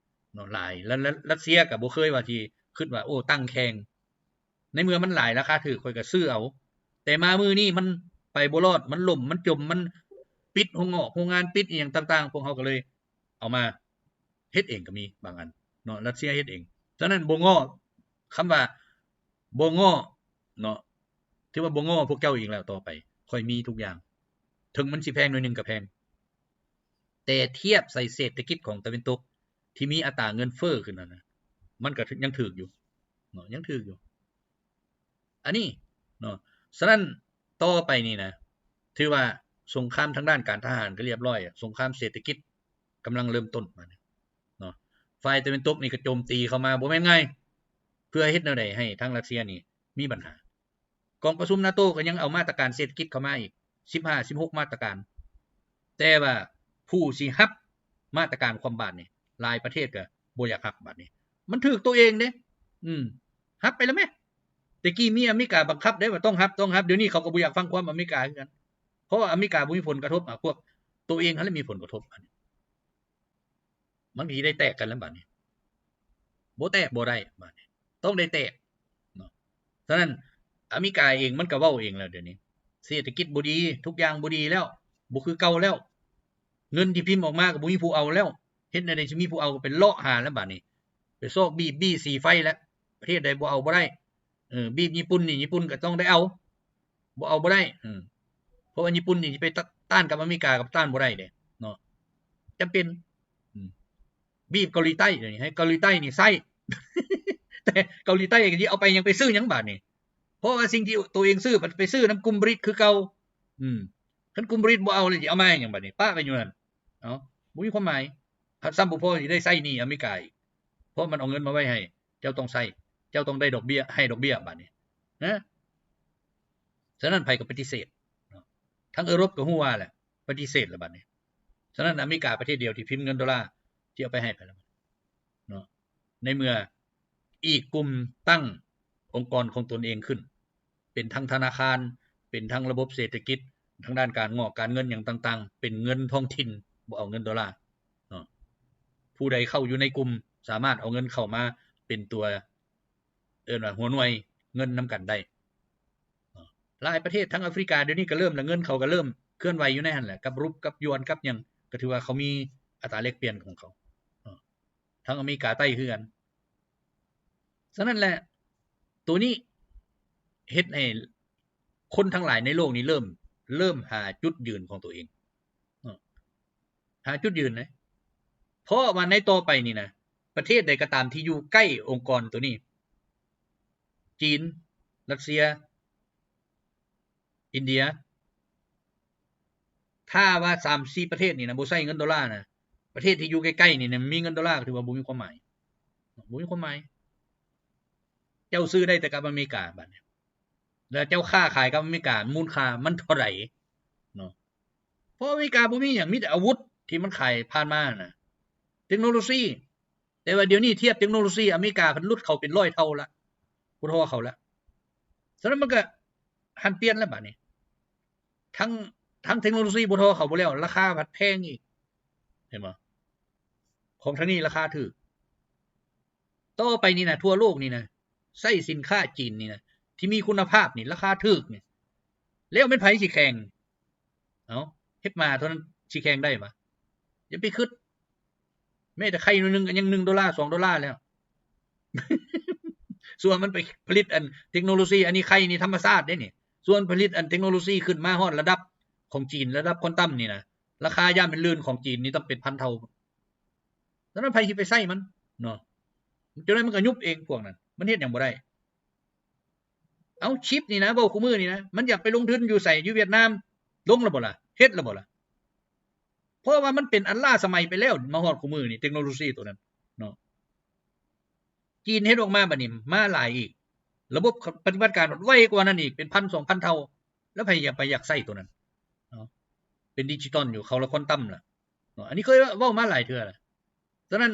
ເນາະ ຫຼາຍ ແລະ ແລະ ຣັດເຊຍກໍບໍ່ເຄີຍວ່າຊິຄິດວ່າ ໂອ້ ຕັ້ງແຂ່ງ ໃນເມື່ອມັນຫຼາຍ ລາຄາຖືກ ຂ້ອຍກໍຊື້ເອົາ. ແຕ່ມາມື້ນີ້ມັນໄປບໍ່ລອດ ມັນລົ້ມ ມັນຈົມ ມັນປິດໂຮງງອກໂຮງງານ ປິດອີ່ຫຍັງຕ່າງໆ ພວກເຮົາກໍເລີຍເອົາມາເຮັດເອງກໍມີບາງອັນເນາະ ຣັດເຊຍເຮັດເອງ. ສະນັ້ນບໍ່ງໍ້ ຄຳວ່າບໍ່ງໍ້ເນາະ ຖືວ່າບໍ່ງໍ້ພວກເຈົ້າອີກແລ້ວ. ຕໍ່ໄປຂ້ອຍມີທຸກຢ່າງ ເຖິງມັນຊິແພງໜ້ອຍໜຶ່ງກໍແພງ ແຕ່ທຽບໃສ່ເສດຖະກິດຂອງຕາເວັນຕົກ ທີ່ມີອັດຕາເງິນເຟີ້ຂຶ້ນນັ້ນນະ ມັນກໍຍັງຖືກຢູ່ເນາະ ຍັງຖືກຢູ່ ອັນນີ້ເນາະ. ສະນັ້ນຕໍ່ໄປນີ້ນະ ຖືວ່າສົງຄາມທາງດ້ານການທະຫານກໍລຽບຮ້ອຍ ສົງຄາມເສດຖະກິດກຳລັງເລີ່ມຕົ້ນບາດນີ້ເນາະ. ຝ່າຍຕາເວັນຕົກນີ້ກໍໂຈມຕີເຂົ້າມາບໍ່ແມ່ນງ່າຍ ເພື່ອເຮັດແນວໃດໃຫ້ທາງຣັດເຊຍນີ້ມີບັນຫາ. ກອງປະຊຸມນາໂຕກໍຍັງເອົາມາດຕະການເສດຖະກິດເຂົ້າມາອີກ ສິບຫ້າ ສິບຫົກ ມາດຕະການ ແຕ່ວ່າຜູ້ຊິຮັບມາດຕະການຄວ່ຳບາດນີ້ ຫຼາຍປະເທດກໍບໍ່ຢາກຮັບບາດນີ້. ມັນຖືກໂຕເອງເດ້ ອືມ ຮັບໄປແລ້ວແມະ. ແຕ່ກີ້ມີອາເມລິກາບັງຄັບເດ້ວ່າຕ້ອງຮັບ ຕ້ອງຮັບ. ດຽວນີ້ເຂົາກໍບໍ່ຢາກຟັງຄວາມອາເມລິກາຄືກັນ ເພາະວ່າອາເມລິກາບໍ່ມີຜົນກະທົບ ອາ ພວກໂຕເອງຫັ້ນແຫຼະມີຜົນກະທົບ. ບາດນີ້ ມັນກໍຊິໄດ້ແຕກກັນແລ້ວບາດນີ້ ບໍ່ແຕກບໍ່ໄດ້ ບາດນີ້ຕ້ອງໄດ້ແຕກເນາະ. ສະນັ້ນ ອາເມລິກາເອງມັນກໍເວົ້າເອງແລ້ວ ດຽວນີ້ເສດຖະກິດບໍ່ດີ ທຸກຢ່າງບໍ່ດີແລ້ວ ບໍ່ຄືເກົ່າແລ້ວ ເງິນທີ່ພິມອອກມາກໍບໍ່ມີຜູ້ເອົາແລ້ວ. ເຮັດແນວໃດຊິມີຜູ້ເອົາ? ກໍໄປເລາະຫາແລ້ວບາດນີ້ ໄປຊອກບີບ ບີບສີໄຟແລ້ວ ປະເທດໃດບໍ່ເອົາບໍ່ໄດ້. ເອີ ບີບຍີ່ປຸ່ນນີ້ ຍີ່ປຸ່ນກໍຕ້ອງໄດ້ເອົາ ບໍ່ເອົາບໍ່ໄດ້ ເອີ ເພາະວ່າຍີ່ປຸ່ນນີ້ຊິໄປຕະ ຕ້ານກັບອາເມລິກາ ກໍຕ້ານບໍ່ໄດ້ເດ້ເນາະ ຈຳເປັນ. ອືມ ບີບເກົາຫຼີໃຕ້ ດຽວນີ້ໃຫ້ເກົາຫຼີໃຕ້ນີ້ໃຊ້ ແຕ່ເກົາຫຼີໃຕ້ກໍຊິເອົາໄປຫຍັງ ໄປຊື້ຫຍັງບາດນີ້? ເພາະວ່າສິ່ງທີ່ໂຕເອງຊື້ ໄປຊື້ນຳກຸ່ມບຣິກຄືເກົ່າ. ອືມ ຄັນກຸ່ມບຣິກບໍ່ເອົາແລ້ວ ຊິເອົາມາຫຍັງບາດນີ້? ປະໄປຢູ່ນັ້ນ ເອົ້າ ບໍ່ມີຄວາມໝາຍ. ຊ້ຳບໍ່ພໍຊິໄດ້ໃຊ້ໜີ້ອາເມລິກາອີກ ພາະມັນເອົາເງິນມາໄວ້ໃຫ້ ເຈົ້າຕ້ອງໃຊ້ ເຈົ້າຕ້ອງໄດ້ດອກເບ້ຍ ໃຫ້ດອກເບ້ຍບາດນີ້ນະ. ສະນັ້ນໃຜກໍປະຕິເສດເນາະ ທັງເອີຣົບກໍຮູ້ວ່າແຫຼະ ປະຕິເສດລະບາດນີ້. ສະນັ້ນອາເມລິກາປະເທດດຽວທີ່ພິມເງິນໂດລາ ທີ່ເອົາໄປໃຫ້ໃຜລະເນາະ ໃນເມື່ອອີກກຸ່ມຕັ້ງອົງກອນຂອງຕົນເອງຂຶ້ນ ເປັນທັງທະນາຄານ ເປັນທັງລະບົບເສດຖະກິດ ທາງດ້ານການງອກການເງິນຫຍັງຕ່າງໆ ເປັນເງິນທ້ອງຖິ່ນ ບໍ່ເອົາເງິນໂດລາເນາະ. ຜູ້ໃດເຂົ້າຢູ່ໃນກຸ່ມສາມາດເອົາເງິນເຂົ້າມາເປັນຕົວ ເອີ້ນວ່າຫົວໜ່ວຍເງິນນຳກັນໄດ້ເນາະ. ຫຼາຍປະເທດທາງອາຟຣິກາດຽວນີ້ກໍເລີ່ມລະ ເງິນເຂົາກໍເລີ່ມເຄື່ອນໄຫວຢູ່ໃນຫັ້ນແຫຼະ ກັບຣູບ ກັບຢວນ ກັບຫຍັງ ກໍຖືວ່າເຂົາມີອັດຕາແລກປ່ຽນຂອງເຂົາເນາະ. ທາງອາເມລິກາໃຕ້ຄືກັນ. ສະນັ້ນແຫຼະ ໂຕນີ້ເຮັດໃຫ້ຄົນທັງຫຼາຍໃນໂລກນີ້ເລີ່ມ ເລີ່ມຫາຈຸດຢືນຂອງຕົວເອງເນາະ ຫາຈຸດຢືນເດ້. ເພາະວ່າໃນຕໍ່ໄປນີ້ນະ ປະເທດໃດກໍຕາມທີ່ຢູ່ໃກ້ອົງກອນໂຕນີ້ ຈີນ ຣັດເຊຍ ອິນເດຍ ຖ້າວ່າສາມສີ່ປະເທດນີ້ນະ ບໍ່ໃຊ້ເງິນໂດລານະ ປະເທດທີ່ຢູ່ໃກ້ໆນີ້ນະ ມີເງິນໂດລາກໍຖືວ່າບໍ່ມີຄວາມໝາຍ ບໍ່ມີຄວາມໝາຍ. ເຈົ້າຊື້ໄດ້ແຕ່ກັບອາເມລິກາບາດນີ້ ແລ້ວເຈົ້າຄ້າຂາຍກັບອາເມລິກາ ມູນຄ່າມັນເທົ່າໃດເນາະ? ເພາະອາເມລິກາບໍ່ມີຫຍັງ ມີແຕ່ອາວຸດທີ່ມັນຂາຍຜ່ານມານະ ເຕັກໂນໂລຊີ. ແຕ່ວ່າດຽວນີ້ທຽບເຕັກໂນໂລຊີ ອາເມລິກາເພິ່ນຫຼຸດເຂົາເປັນຮ້ອຍເທົ່າລະ ບໍ່ທໍ່ເຂົາລະ. ສະນັ້ນມັນກໍຫັນປ່ຽນແລ້ວບາດນີ້ ທັງ ທັງເຕັກໂນໂລຊີບໍ່ທໍ່ເຂົາບໍ່ແລ້ວ ລາຄາພັດແພງອີກ ເຫັນບໍ່? ຂອງທາງນີ້ລາຄາຖືກ. ຕໍ່ໄປນີ້ນະ ທົ່ວໂລກນີ້ນະ ໃຊ້ສິນຄ້າຈີນນີ້ນະ ທີ່ມີຄຸນນະພາບນີ້ ລາຄາຖືກນີ້ ແລ້ວແມ່ນໃຜຊິແຂ່ງ? ເອົ້າ ເຮັດໝາເທົ່ານັ້ນຊິແຂ່ງໄດ້ຫວາ? ຢ່າໄປຄິດ ແມ້ແຕ່ໄຂ່ໜ້ອຍໜຶ່ງກໍຍັງໜຶ່ງໂດລາ ສອງໂດລາແລ້ວ. ສ່ວນມັນໄປຜະລິດອັນເຕັກໂນໂລຊີ ອັນນີ້ໄຂ່ນີ້ທຳມະຊາດເດ້ນີ້ ສ່ວນຜະລິດອັນເຕັກໂນໂລຊີຂຶ້ນມາຮອດລະດັບຂອງຈີນ ລະດັບຄວອນຕັມນີ້ນະ ລາຄາຢ້ານແມ່ນລື່ນຂອງຈີນນີ້ຕ້ອງເປັນພັນເທົ່າ. ສະນັ້ນໃຜຊິໄປໃຊ້ມັນເນາະ? ຈັ່ງໃດມັນກໍຍຸບເອງພວກນັ້ນ ມັນເຮັດຫຍັງບໍ່ໄດ້. ເອົາ ຊິບນີ້ນະ ເວົ້າຄູ່ມື້ນີ້ນະ ມັນຢາກໄປລົງທຶນຢູ່ໃສ? ຢູ່ຫວຽດນາມ ລົງແລ້ວບໍ່ລະ? ເຮັດແລ້ວບໍ່ລະ? ເພາະວ່າມັນເປັນອັນລ້າສະໄໝໄປແລ້ວ ມາຮອດຄູ່ມື້ນີ້ ເຕັກໂນໂລຊີໂຕນັ້ນເນາະ. ຈີນເຮັດອອກມາບັດນີ້ ມາຫຼາຍອີກ ລະບົບປະຕິບັດການໄວກວ່ານັ້ນອີກ ເປັນພັນສອງພັນເທົ່າ ແລ້ວໃຜຢາກ ໃຜຢາກໃຊ້ໂຕນັ້ນເນາະ? ເປັນດິຈິຕອນຢູ່ ເຂົ້າລະຄວອນຕັມລະເນາະ. ອັນນີ້ເຄີຍເວົ້າມາຫຼາຍເທື່ອລະ. ສະນັ້ນ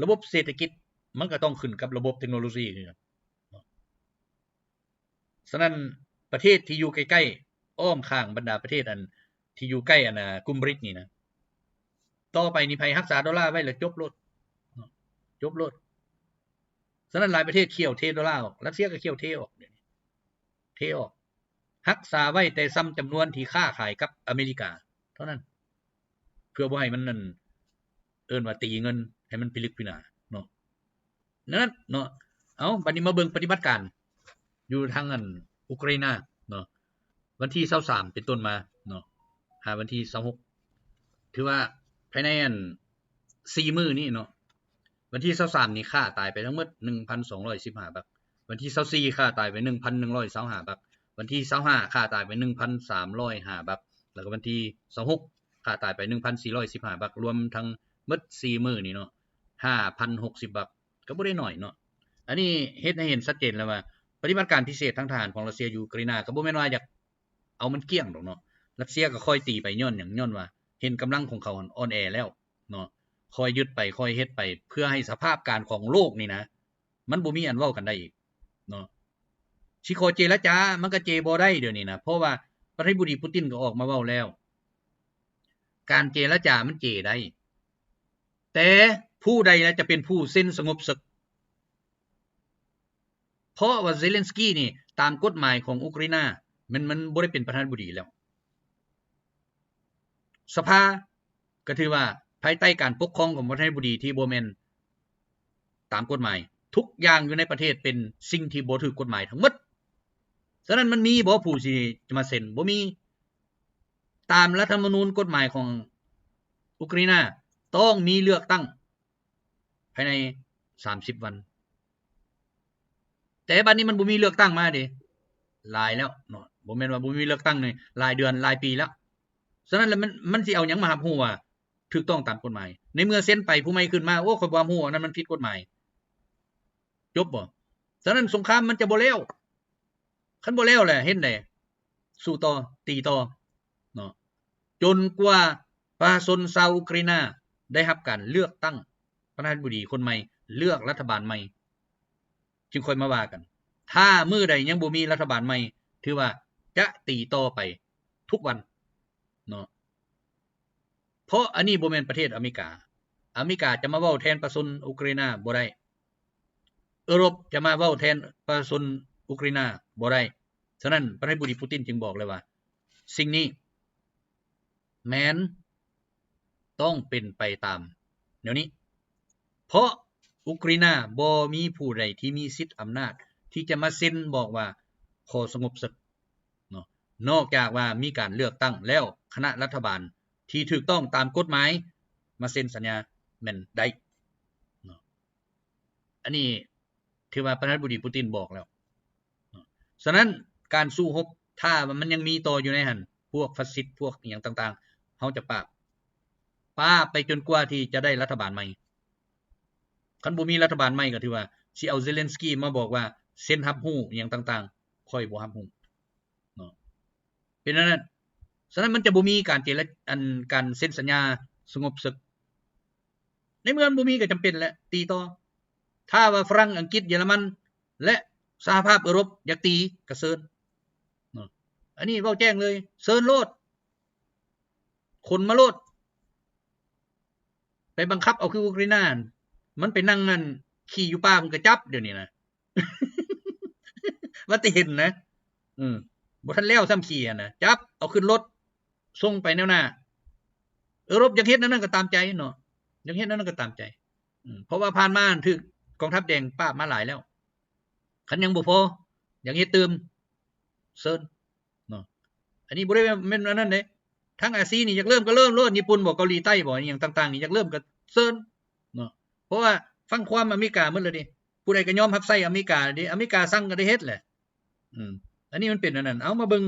ລະບົບເສດຖະກິດມັນກໍຕ້ອງຂຶ້ນກັບລະບົບເຕັກໂນໂລຊີຄືກັນເນາະ. ສະນັ້ນປະເທດທີ່ຢູ່ໃກ້ໆ ອ້ອມຂ້າງບັນດາປະເທດອັນທີ່ຢູ່ໃກ້ອັນ ອາ ກຸ່ມບຣິກນີ້ນະ ຕໍ່ໄປນີ້ໃຜຮັກສາໂດລາໄວ້ລະຈົບໂລດເນາະ ຈົບໂລດ. ສະນັ້ນຫຼາຍປະເທດຂ້ຽວເທໂດລາອອກ ຣັດເຊຍກໍຂ້ຽວເທອອກ ດຽວນີ້ເທອອກ ຮັກສາໄວ້ແຕ່ຊ່ຳຈຳນວນທີ່ຄ້າຂາຍກັບອາເມລິກາເທົ່ານັ້ນ ເພື່ອບໍ່ໃຫ້ມັນນັ້ນ ເອີ້ນວ່າຕີເງິນໃຫ້ມັນພິລຶກພິນາເນາະ. ນັ້ນເນາະ ເອົາ ບັດນີ້ມາເບິ່ງປະຕິບັດການຢູ່ທາງອັນອຸກຣາຍນາເນາະ ວັນທີຊາວສາມເປັນຕົ້ນມາເນາະ ຫາວັນທີຊາວຫົກ ຖືວ່າພາຍໃນອັນສີ່ມື້ນີ້ເນາະ ວັນທີຊາວສາມນີ້ຂ້າຕາຍໄປທັງໝົດໜຶ່ງພັນສອງຮ້ອຍສິບຫ້າບັກ, ວັນທີຊາວສີ່ຂ້າຕາຍໄປໜຶ່ງພັນໜຶ່ງຮ້ອຍຊາວຫ້າບັກ, ວັນທີຊາວຫ້າຂ້າຕາຍໄປໜຶ່ງພັນສາມຮ້ອຍຫ້າບັກ ແລ້ວກໍວັນທີຊາວຫົກຂ້າຕາຍໄປໜຶ່ງພັນສີ່ຮ້ອຍສິບຫ້າບັກ ລວມທັງໝົດສີ່ມື້ນີ້ເນາະ ຫ້າພັນຫົກສິບບັກ ກໍບໍ່ໄດ້ໜ້ອຍເນາະ. ອັນນີ້ເຮັດໃຫ້ເຫັນຊັດເຈນແລ້ວວ່າ ປະຕິບັດການພິເສດທາງທະຫານຂອງຣັດເຊຍຢູ່ອູກຣາຍນາ ກໍບໍ່ແມ່ນວ່າຢາກເອົາມັນກ້ຽງດອກເນາະ. ຣັດເຊຍກໍຄ່ອຍຕີໄປ ຍ້ອນຫຍັງ? ຍ້ອນວ່າເຫັນກຳລັງຂອງເຂົາອ່ອນແອແລ້ວເນາະ ຄ່ອຍຍຶດໄປ ຄ່ອຍເຮັດໄປ ເພື່ອໃຫ້ສະພາບການຂອງໂລກນີ້ນະ ມັນບໍ່ມີອັນເວົ້າກັນໄດ້ອີກເນາະ. ຊິຂໍເຈລະຈາ ມັນກໍເຈບໍ່ໄດ້ດຽວນີ້ນະ ເພາະວ່າປະທານາທິບໍດີປູຕິນກໍອອກມາເວົ້າແລ້ວ ການເຈລະຈາມັນເຈໄດ້ ແຕ່ຜູ້ໃດລະຈະເປັນຜູ້ເຊັນສະຫງົບເສິກ? ເພາະວ່າເຊເລັນສກີນີ້ ຕາມກົດໝາຍຂອງອຸກຣາຍນາ ມັນ ມັນບໍ່ໄດ້ເປັນປະທານາທິບໍດີແລ້ວ. ສະພາກໍຖືວ່າພາຍໃຕ້ການປົກຄອງຂອງປະທານາທິບໍດີທີ່ບໍ່ແມ່ນຕາມກົດໝາຍ, ທຸກຢ່າງຢູ່ໃນປະເທດເປັນສິ່ງທີ່ບໍ່ຖືກກົດໝາຍທັງໝົດ. ສະນັ້ນມັນມີບໍ່ຜູ້ທີ່ຈະມາເຊັນ? ບໍ່ມີ. ຕາມລັດທຳມະນູນກົດໝາຍຂອງອຸກຣາຍນາ ຕ້ອງມີເລືອກຕັ້ງ ພາຍໃນສາມສິບວັນ. ແຕ່ບັດນີ້ມັນບໍ່ມີເລືອກຕັ້ງມາເດ້ ຫຼາຍແລ້ວເນາະ, ບໍ່ແມ່ນວ່າບໍ່ມີເລືອກຕັ້ງນີ້ ຫຼາຍເດືອນຫຼາຍປີແລ້ວ. ສະນັ້ນລະມັນ ມັນຊິເອົາຫຍັງມາຮັບຮູ້ວ່າຖືກຕ້ອງຕາມກົດໝາຍ? ໃນເມື່ອເຊັນໄປ ຜູ້ໃໝ່ຂຶ້ນມາ ໂອ້ ຂ້ອຍບໍ່ຮັບຮູ້ ອັນນັ້ນມັນຜິດກົດໝາຍ. ຈົບບໍ່? ສະນັ້ນສົງຄາມມັນຈະບໍ່ແລ້ວ. ຄັນບໍ່ແລ້ວແຫຼະ ເຮັດໃດ? ສູ້ຕໍ່ ຕີຕໍ່ເນາະ ຈົນກວ່າປະຊາຊົນຊາວອຸກຣາຍນາໄດ້ຮັບການເລືອກຕັ້ງປະທານາທິບໍດີຄົນໃໝ່, ເລືອກລັດຖະບານໃໝ່ ຈຶ່ງຄ່ອຍມາວ່າກັນ. ຖ້າມື້ໃດຍັງບໍ່ມີລັດຖະບານໃໝ່ ຖືວ່າຈະຕີຕໍ່ໄປທຸກວັນເນາະ. ເພາະອັນນີ້ບໍ່ແມ່ນປະເທດອາເມລິກາ. ອາເມລິກາຈະມາເວົ້າແທນປະຊາຊົນອຸກຣາຍນາບໍ່ໄດ້. ເອີຣົບຈະມາເວົ້າແທນປະຊາຊົນອຸກຣາຍນາບໍ່ໄດ້. ສະນັ້ນ ປະທານາທິບໍດີປູຕິນຈຶ່ງບອກເລີຍວ່າ ສິ່ງນີ້ແມ່ນຕ້ອງເປັນໄປຕາມແນວນີ້ ເພາະອຸກຣາຍນາບໍ່ມີຜູ້ໃດທີ່ມີສິດອຳນາດທີ່ຈະມາເຊັນບອກວ່າຂໍສະຫງົບເສິກເນາະ ນອກຈາກວ່າມີການເລືອກຕັ້ງແລ້ວ ຄະນະລັດຖະບານທີ່ຖືກຕ້ອງຕາມກົດໝາຍມາເຊັນສັນຍາແມ່ນໄດ້ເນາະ. ອັນນີ້ຖືວ່າປະທານາທິບໍດີປູຕິນບອກແລ້ວ. ສະນັ້ນການສູ້ຮົບ ຖ້າວ່າມັນຍັງມີຕໍ່ຢູ່ໃນຫັ້ນ ພວກຟາຊິດ ພວກອີ່ຫຍັງຕ່າງໆ ເຮົາຈະປາບ ປາບໄປຈົນກວ່າທີ່ຈະໄດ້ລັດຖະບານໃໝ່. ຄັນບໍ່ມີລັດຖະບານໃໝ່ກໍຖືວ່າຊິເອົາເຊເລັນສະກີມາບອກວ່າເຊັນຮັບຮູ້ອີ່ຫຍັງຕ່າງໆ ຂ້ອຍບໍ່ຮັບຮູ້ເນາະ. ເປັນອັນນັ້ນ. ສະນັ້ນມັນຈະບໍ່ມີການເຈລະ ອັນ ການເຊັນສັນຍາສະຫງົບເສິກ. ໃນເມື່ອມັນບໍ່ມີກໍຈຳເປັນແຫຼະ ຕີຕໍ່. ຖ້າວ່າຝຣັ່ງ, ອັງກິດ, ເຢຍລະມັນ ແລະ ສະຫະພາບເອີຣົບຢາກຕີກໍເຊີນເນາະ. ອັນນີ້ເວົ້າແຈ້ງເລີຍ ເຊີນໂລດ ຂົນມາໂລດ. ໄປບັງຄັບເອົາຄືອຸກຣາຍນາ ມັນໄປນັ່ງ ອັນ ຂີ້ຢູ່ປ່າ ເພິ່ນກໍຈັບດຽວນີ້ນະ. ວ່າແຕ່ເຫັນນະ ອືມ ບໍ່ທັນແລ້ວຊ້ຳຂີ້ຫັ້ນນະ ຈັບເອົາຂຶ້ນລົດ ສົ່ງໄປແນວໜ້າ. ເອີຣົບຢາກເຮັດແນວນັ້ນກໍຕາມໃຈເນາະ ຢາກເຮັດແນວນັ້ນກໍຕາມໃຈ. ອືມ ເພາະວ່າຜ່ານມາຖືກກອງທັບແດງປາບມາຫຼາຍແລ້ວ. ຄັນຍັງບໍ່ພໍ ຢາກເຮັດຕື່ມ ເຊີນເນາະ. ອັນນີ້ບໍ່ໄດ້ແມ່ນອັນນັ້ນເດ້. ທາງອາຊີນີ້ຢາກເລີ່ມກໍເລີ່ມໂລດ, ຍີ່ປຸ່ນບໍ ເກົາຫຼີໃຕ້ບໍ ອີ່ຫຍັງຕ່າງໆນີ້ ຢາກເລີ່ມກໍເຊີນເນາະ. ເພາະວ່າຟັງຄວາມອາເມລິກາໝົດແລ້ວເດ. ຜູ້ໃດກໍຍອມຮັບໃຊ້ອາເມລິກາເດ. ອາເມລິກາສັ່ງກໍໄດ້ເຮັດແຫຼະ. ອືມ ອັນນີ້ມັນເປັນອັນນັ້ນ. ເອົາ ມາເບິ່ງ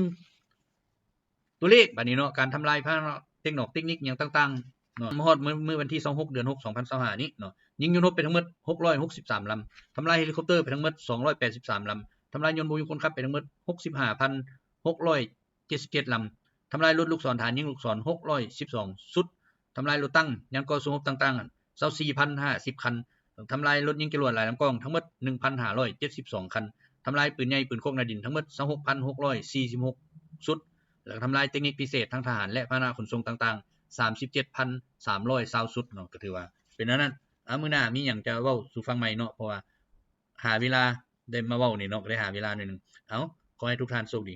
ຕົວເລກບາດນີ້ເນາະ, ການທຳລາຍພາຫະນະ ເຕັກນອກເຕັກນິກຫຍັງຕ່າງໆເນາະ. ມາຮອດມື້ ມື້ວັນທີຊາວຫົກ ເດືອນຫົກ ສອງພັນຊາວຫ້ານີ້ເນາະ, ຍິງຍົນຮົບໄປທັງໝົດຫົກຮ້ອຍຫົກສິບສາມລຳ, ທຳລາຍເຮລິຄອບເຕີໄປທັງໝົດສອງຮ້ອຍແປດສິບສາມລຳ, ທຳລາຍຍົນບໍ່ມີຄົນຂັບໄປທັງໝົດຫົກສິບຫ້າພັນຫົກຮ້ອຍ ເຈັດສິບເຈັດລຳ, ທຳລາຍລົດລູກສອນ ທະຫານຍິງລູກສອນ ຫົກຮ້ອຍສິບສອງຊຸດ, ທຳລາຍລົດຕັງ ຍານກໍ່ສູ້ຮົບຕ່າງໆ ຊາວສີ່ພັນຫ້າສິບຄັນ, ທຳລາຍລົດຍິງຈະຫຼວດຫຼາຍລຳກອງ ທັງໝົດ ໜຶ່ງພັນຫ້າຮ້ອຍເຈັດສິບສອງຄັນ, ທຳລາຍປືນໃຫຍ່ ປືນຄົກໜ້າດິນ ທັງໝົດ ຊາວຫົກພັນຫົກຮ້ອຍສີ່ສິບຫົກຊຸດ, ແລ້ວກໍທຳລາຍເຕັກນິກພິເສດທາງທະຫານ ແລະ ພາຫະນະຂົນສົ່ງຕ່າງໆ ສາມສິບເຈັດພັນສາມຮ້ອຍຊາວຊຸດເນາະ. ກໍຖືວ່າເປັນແນວນັ້ນ. ອາ ມື້ໜ້າມີຫຍັງຈະເວົ້າສູ່ຟັງໃໝ່ເນາະ, ເພາະວ່າຫາເວລາ ໄດ້ມາເວົ້ານີ້ເນາະ ກໍໄດ້ຫາເວລາໜ້ອຍໜຶ່ງ. ເອົາ ຂໍໃຫ້ທຸກທ່ານໂຊກດີ.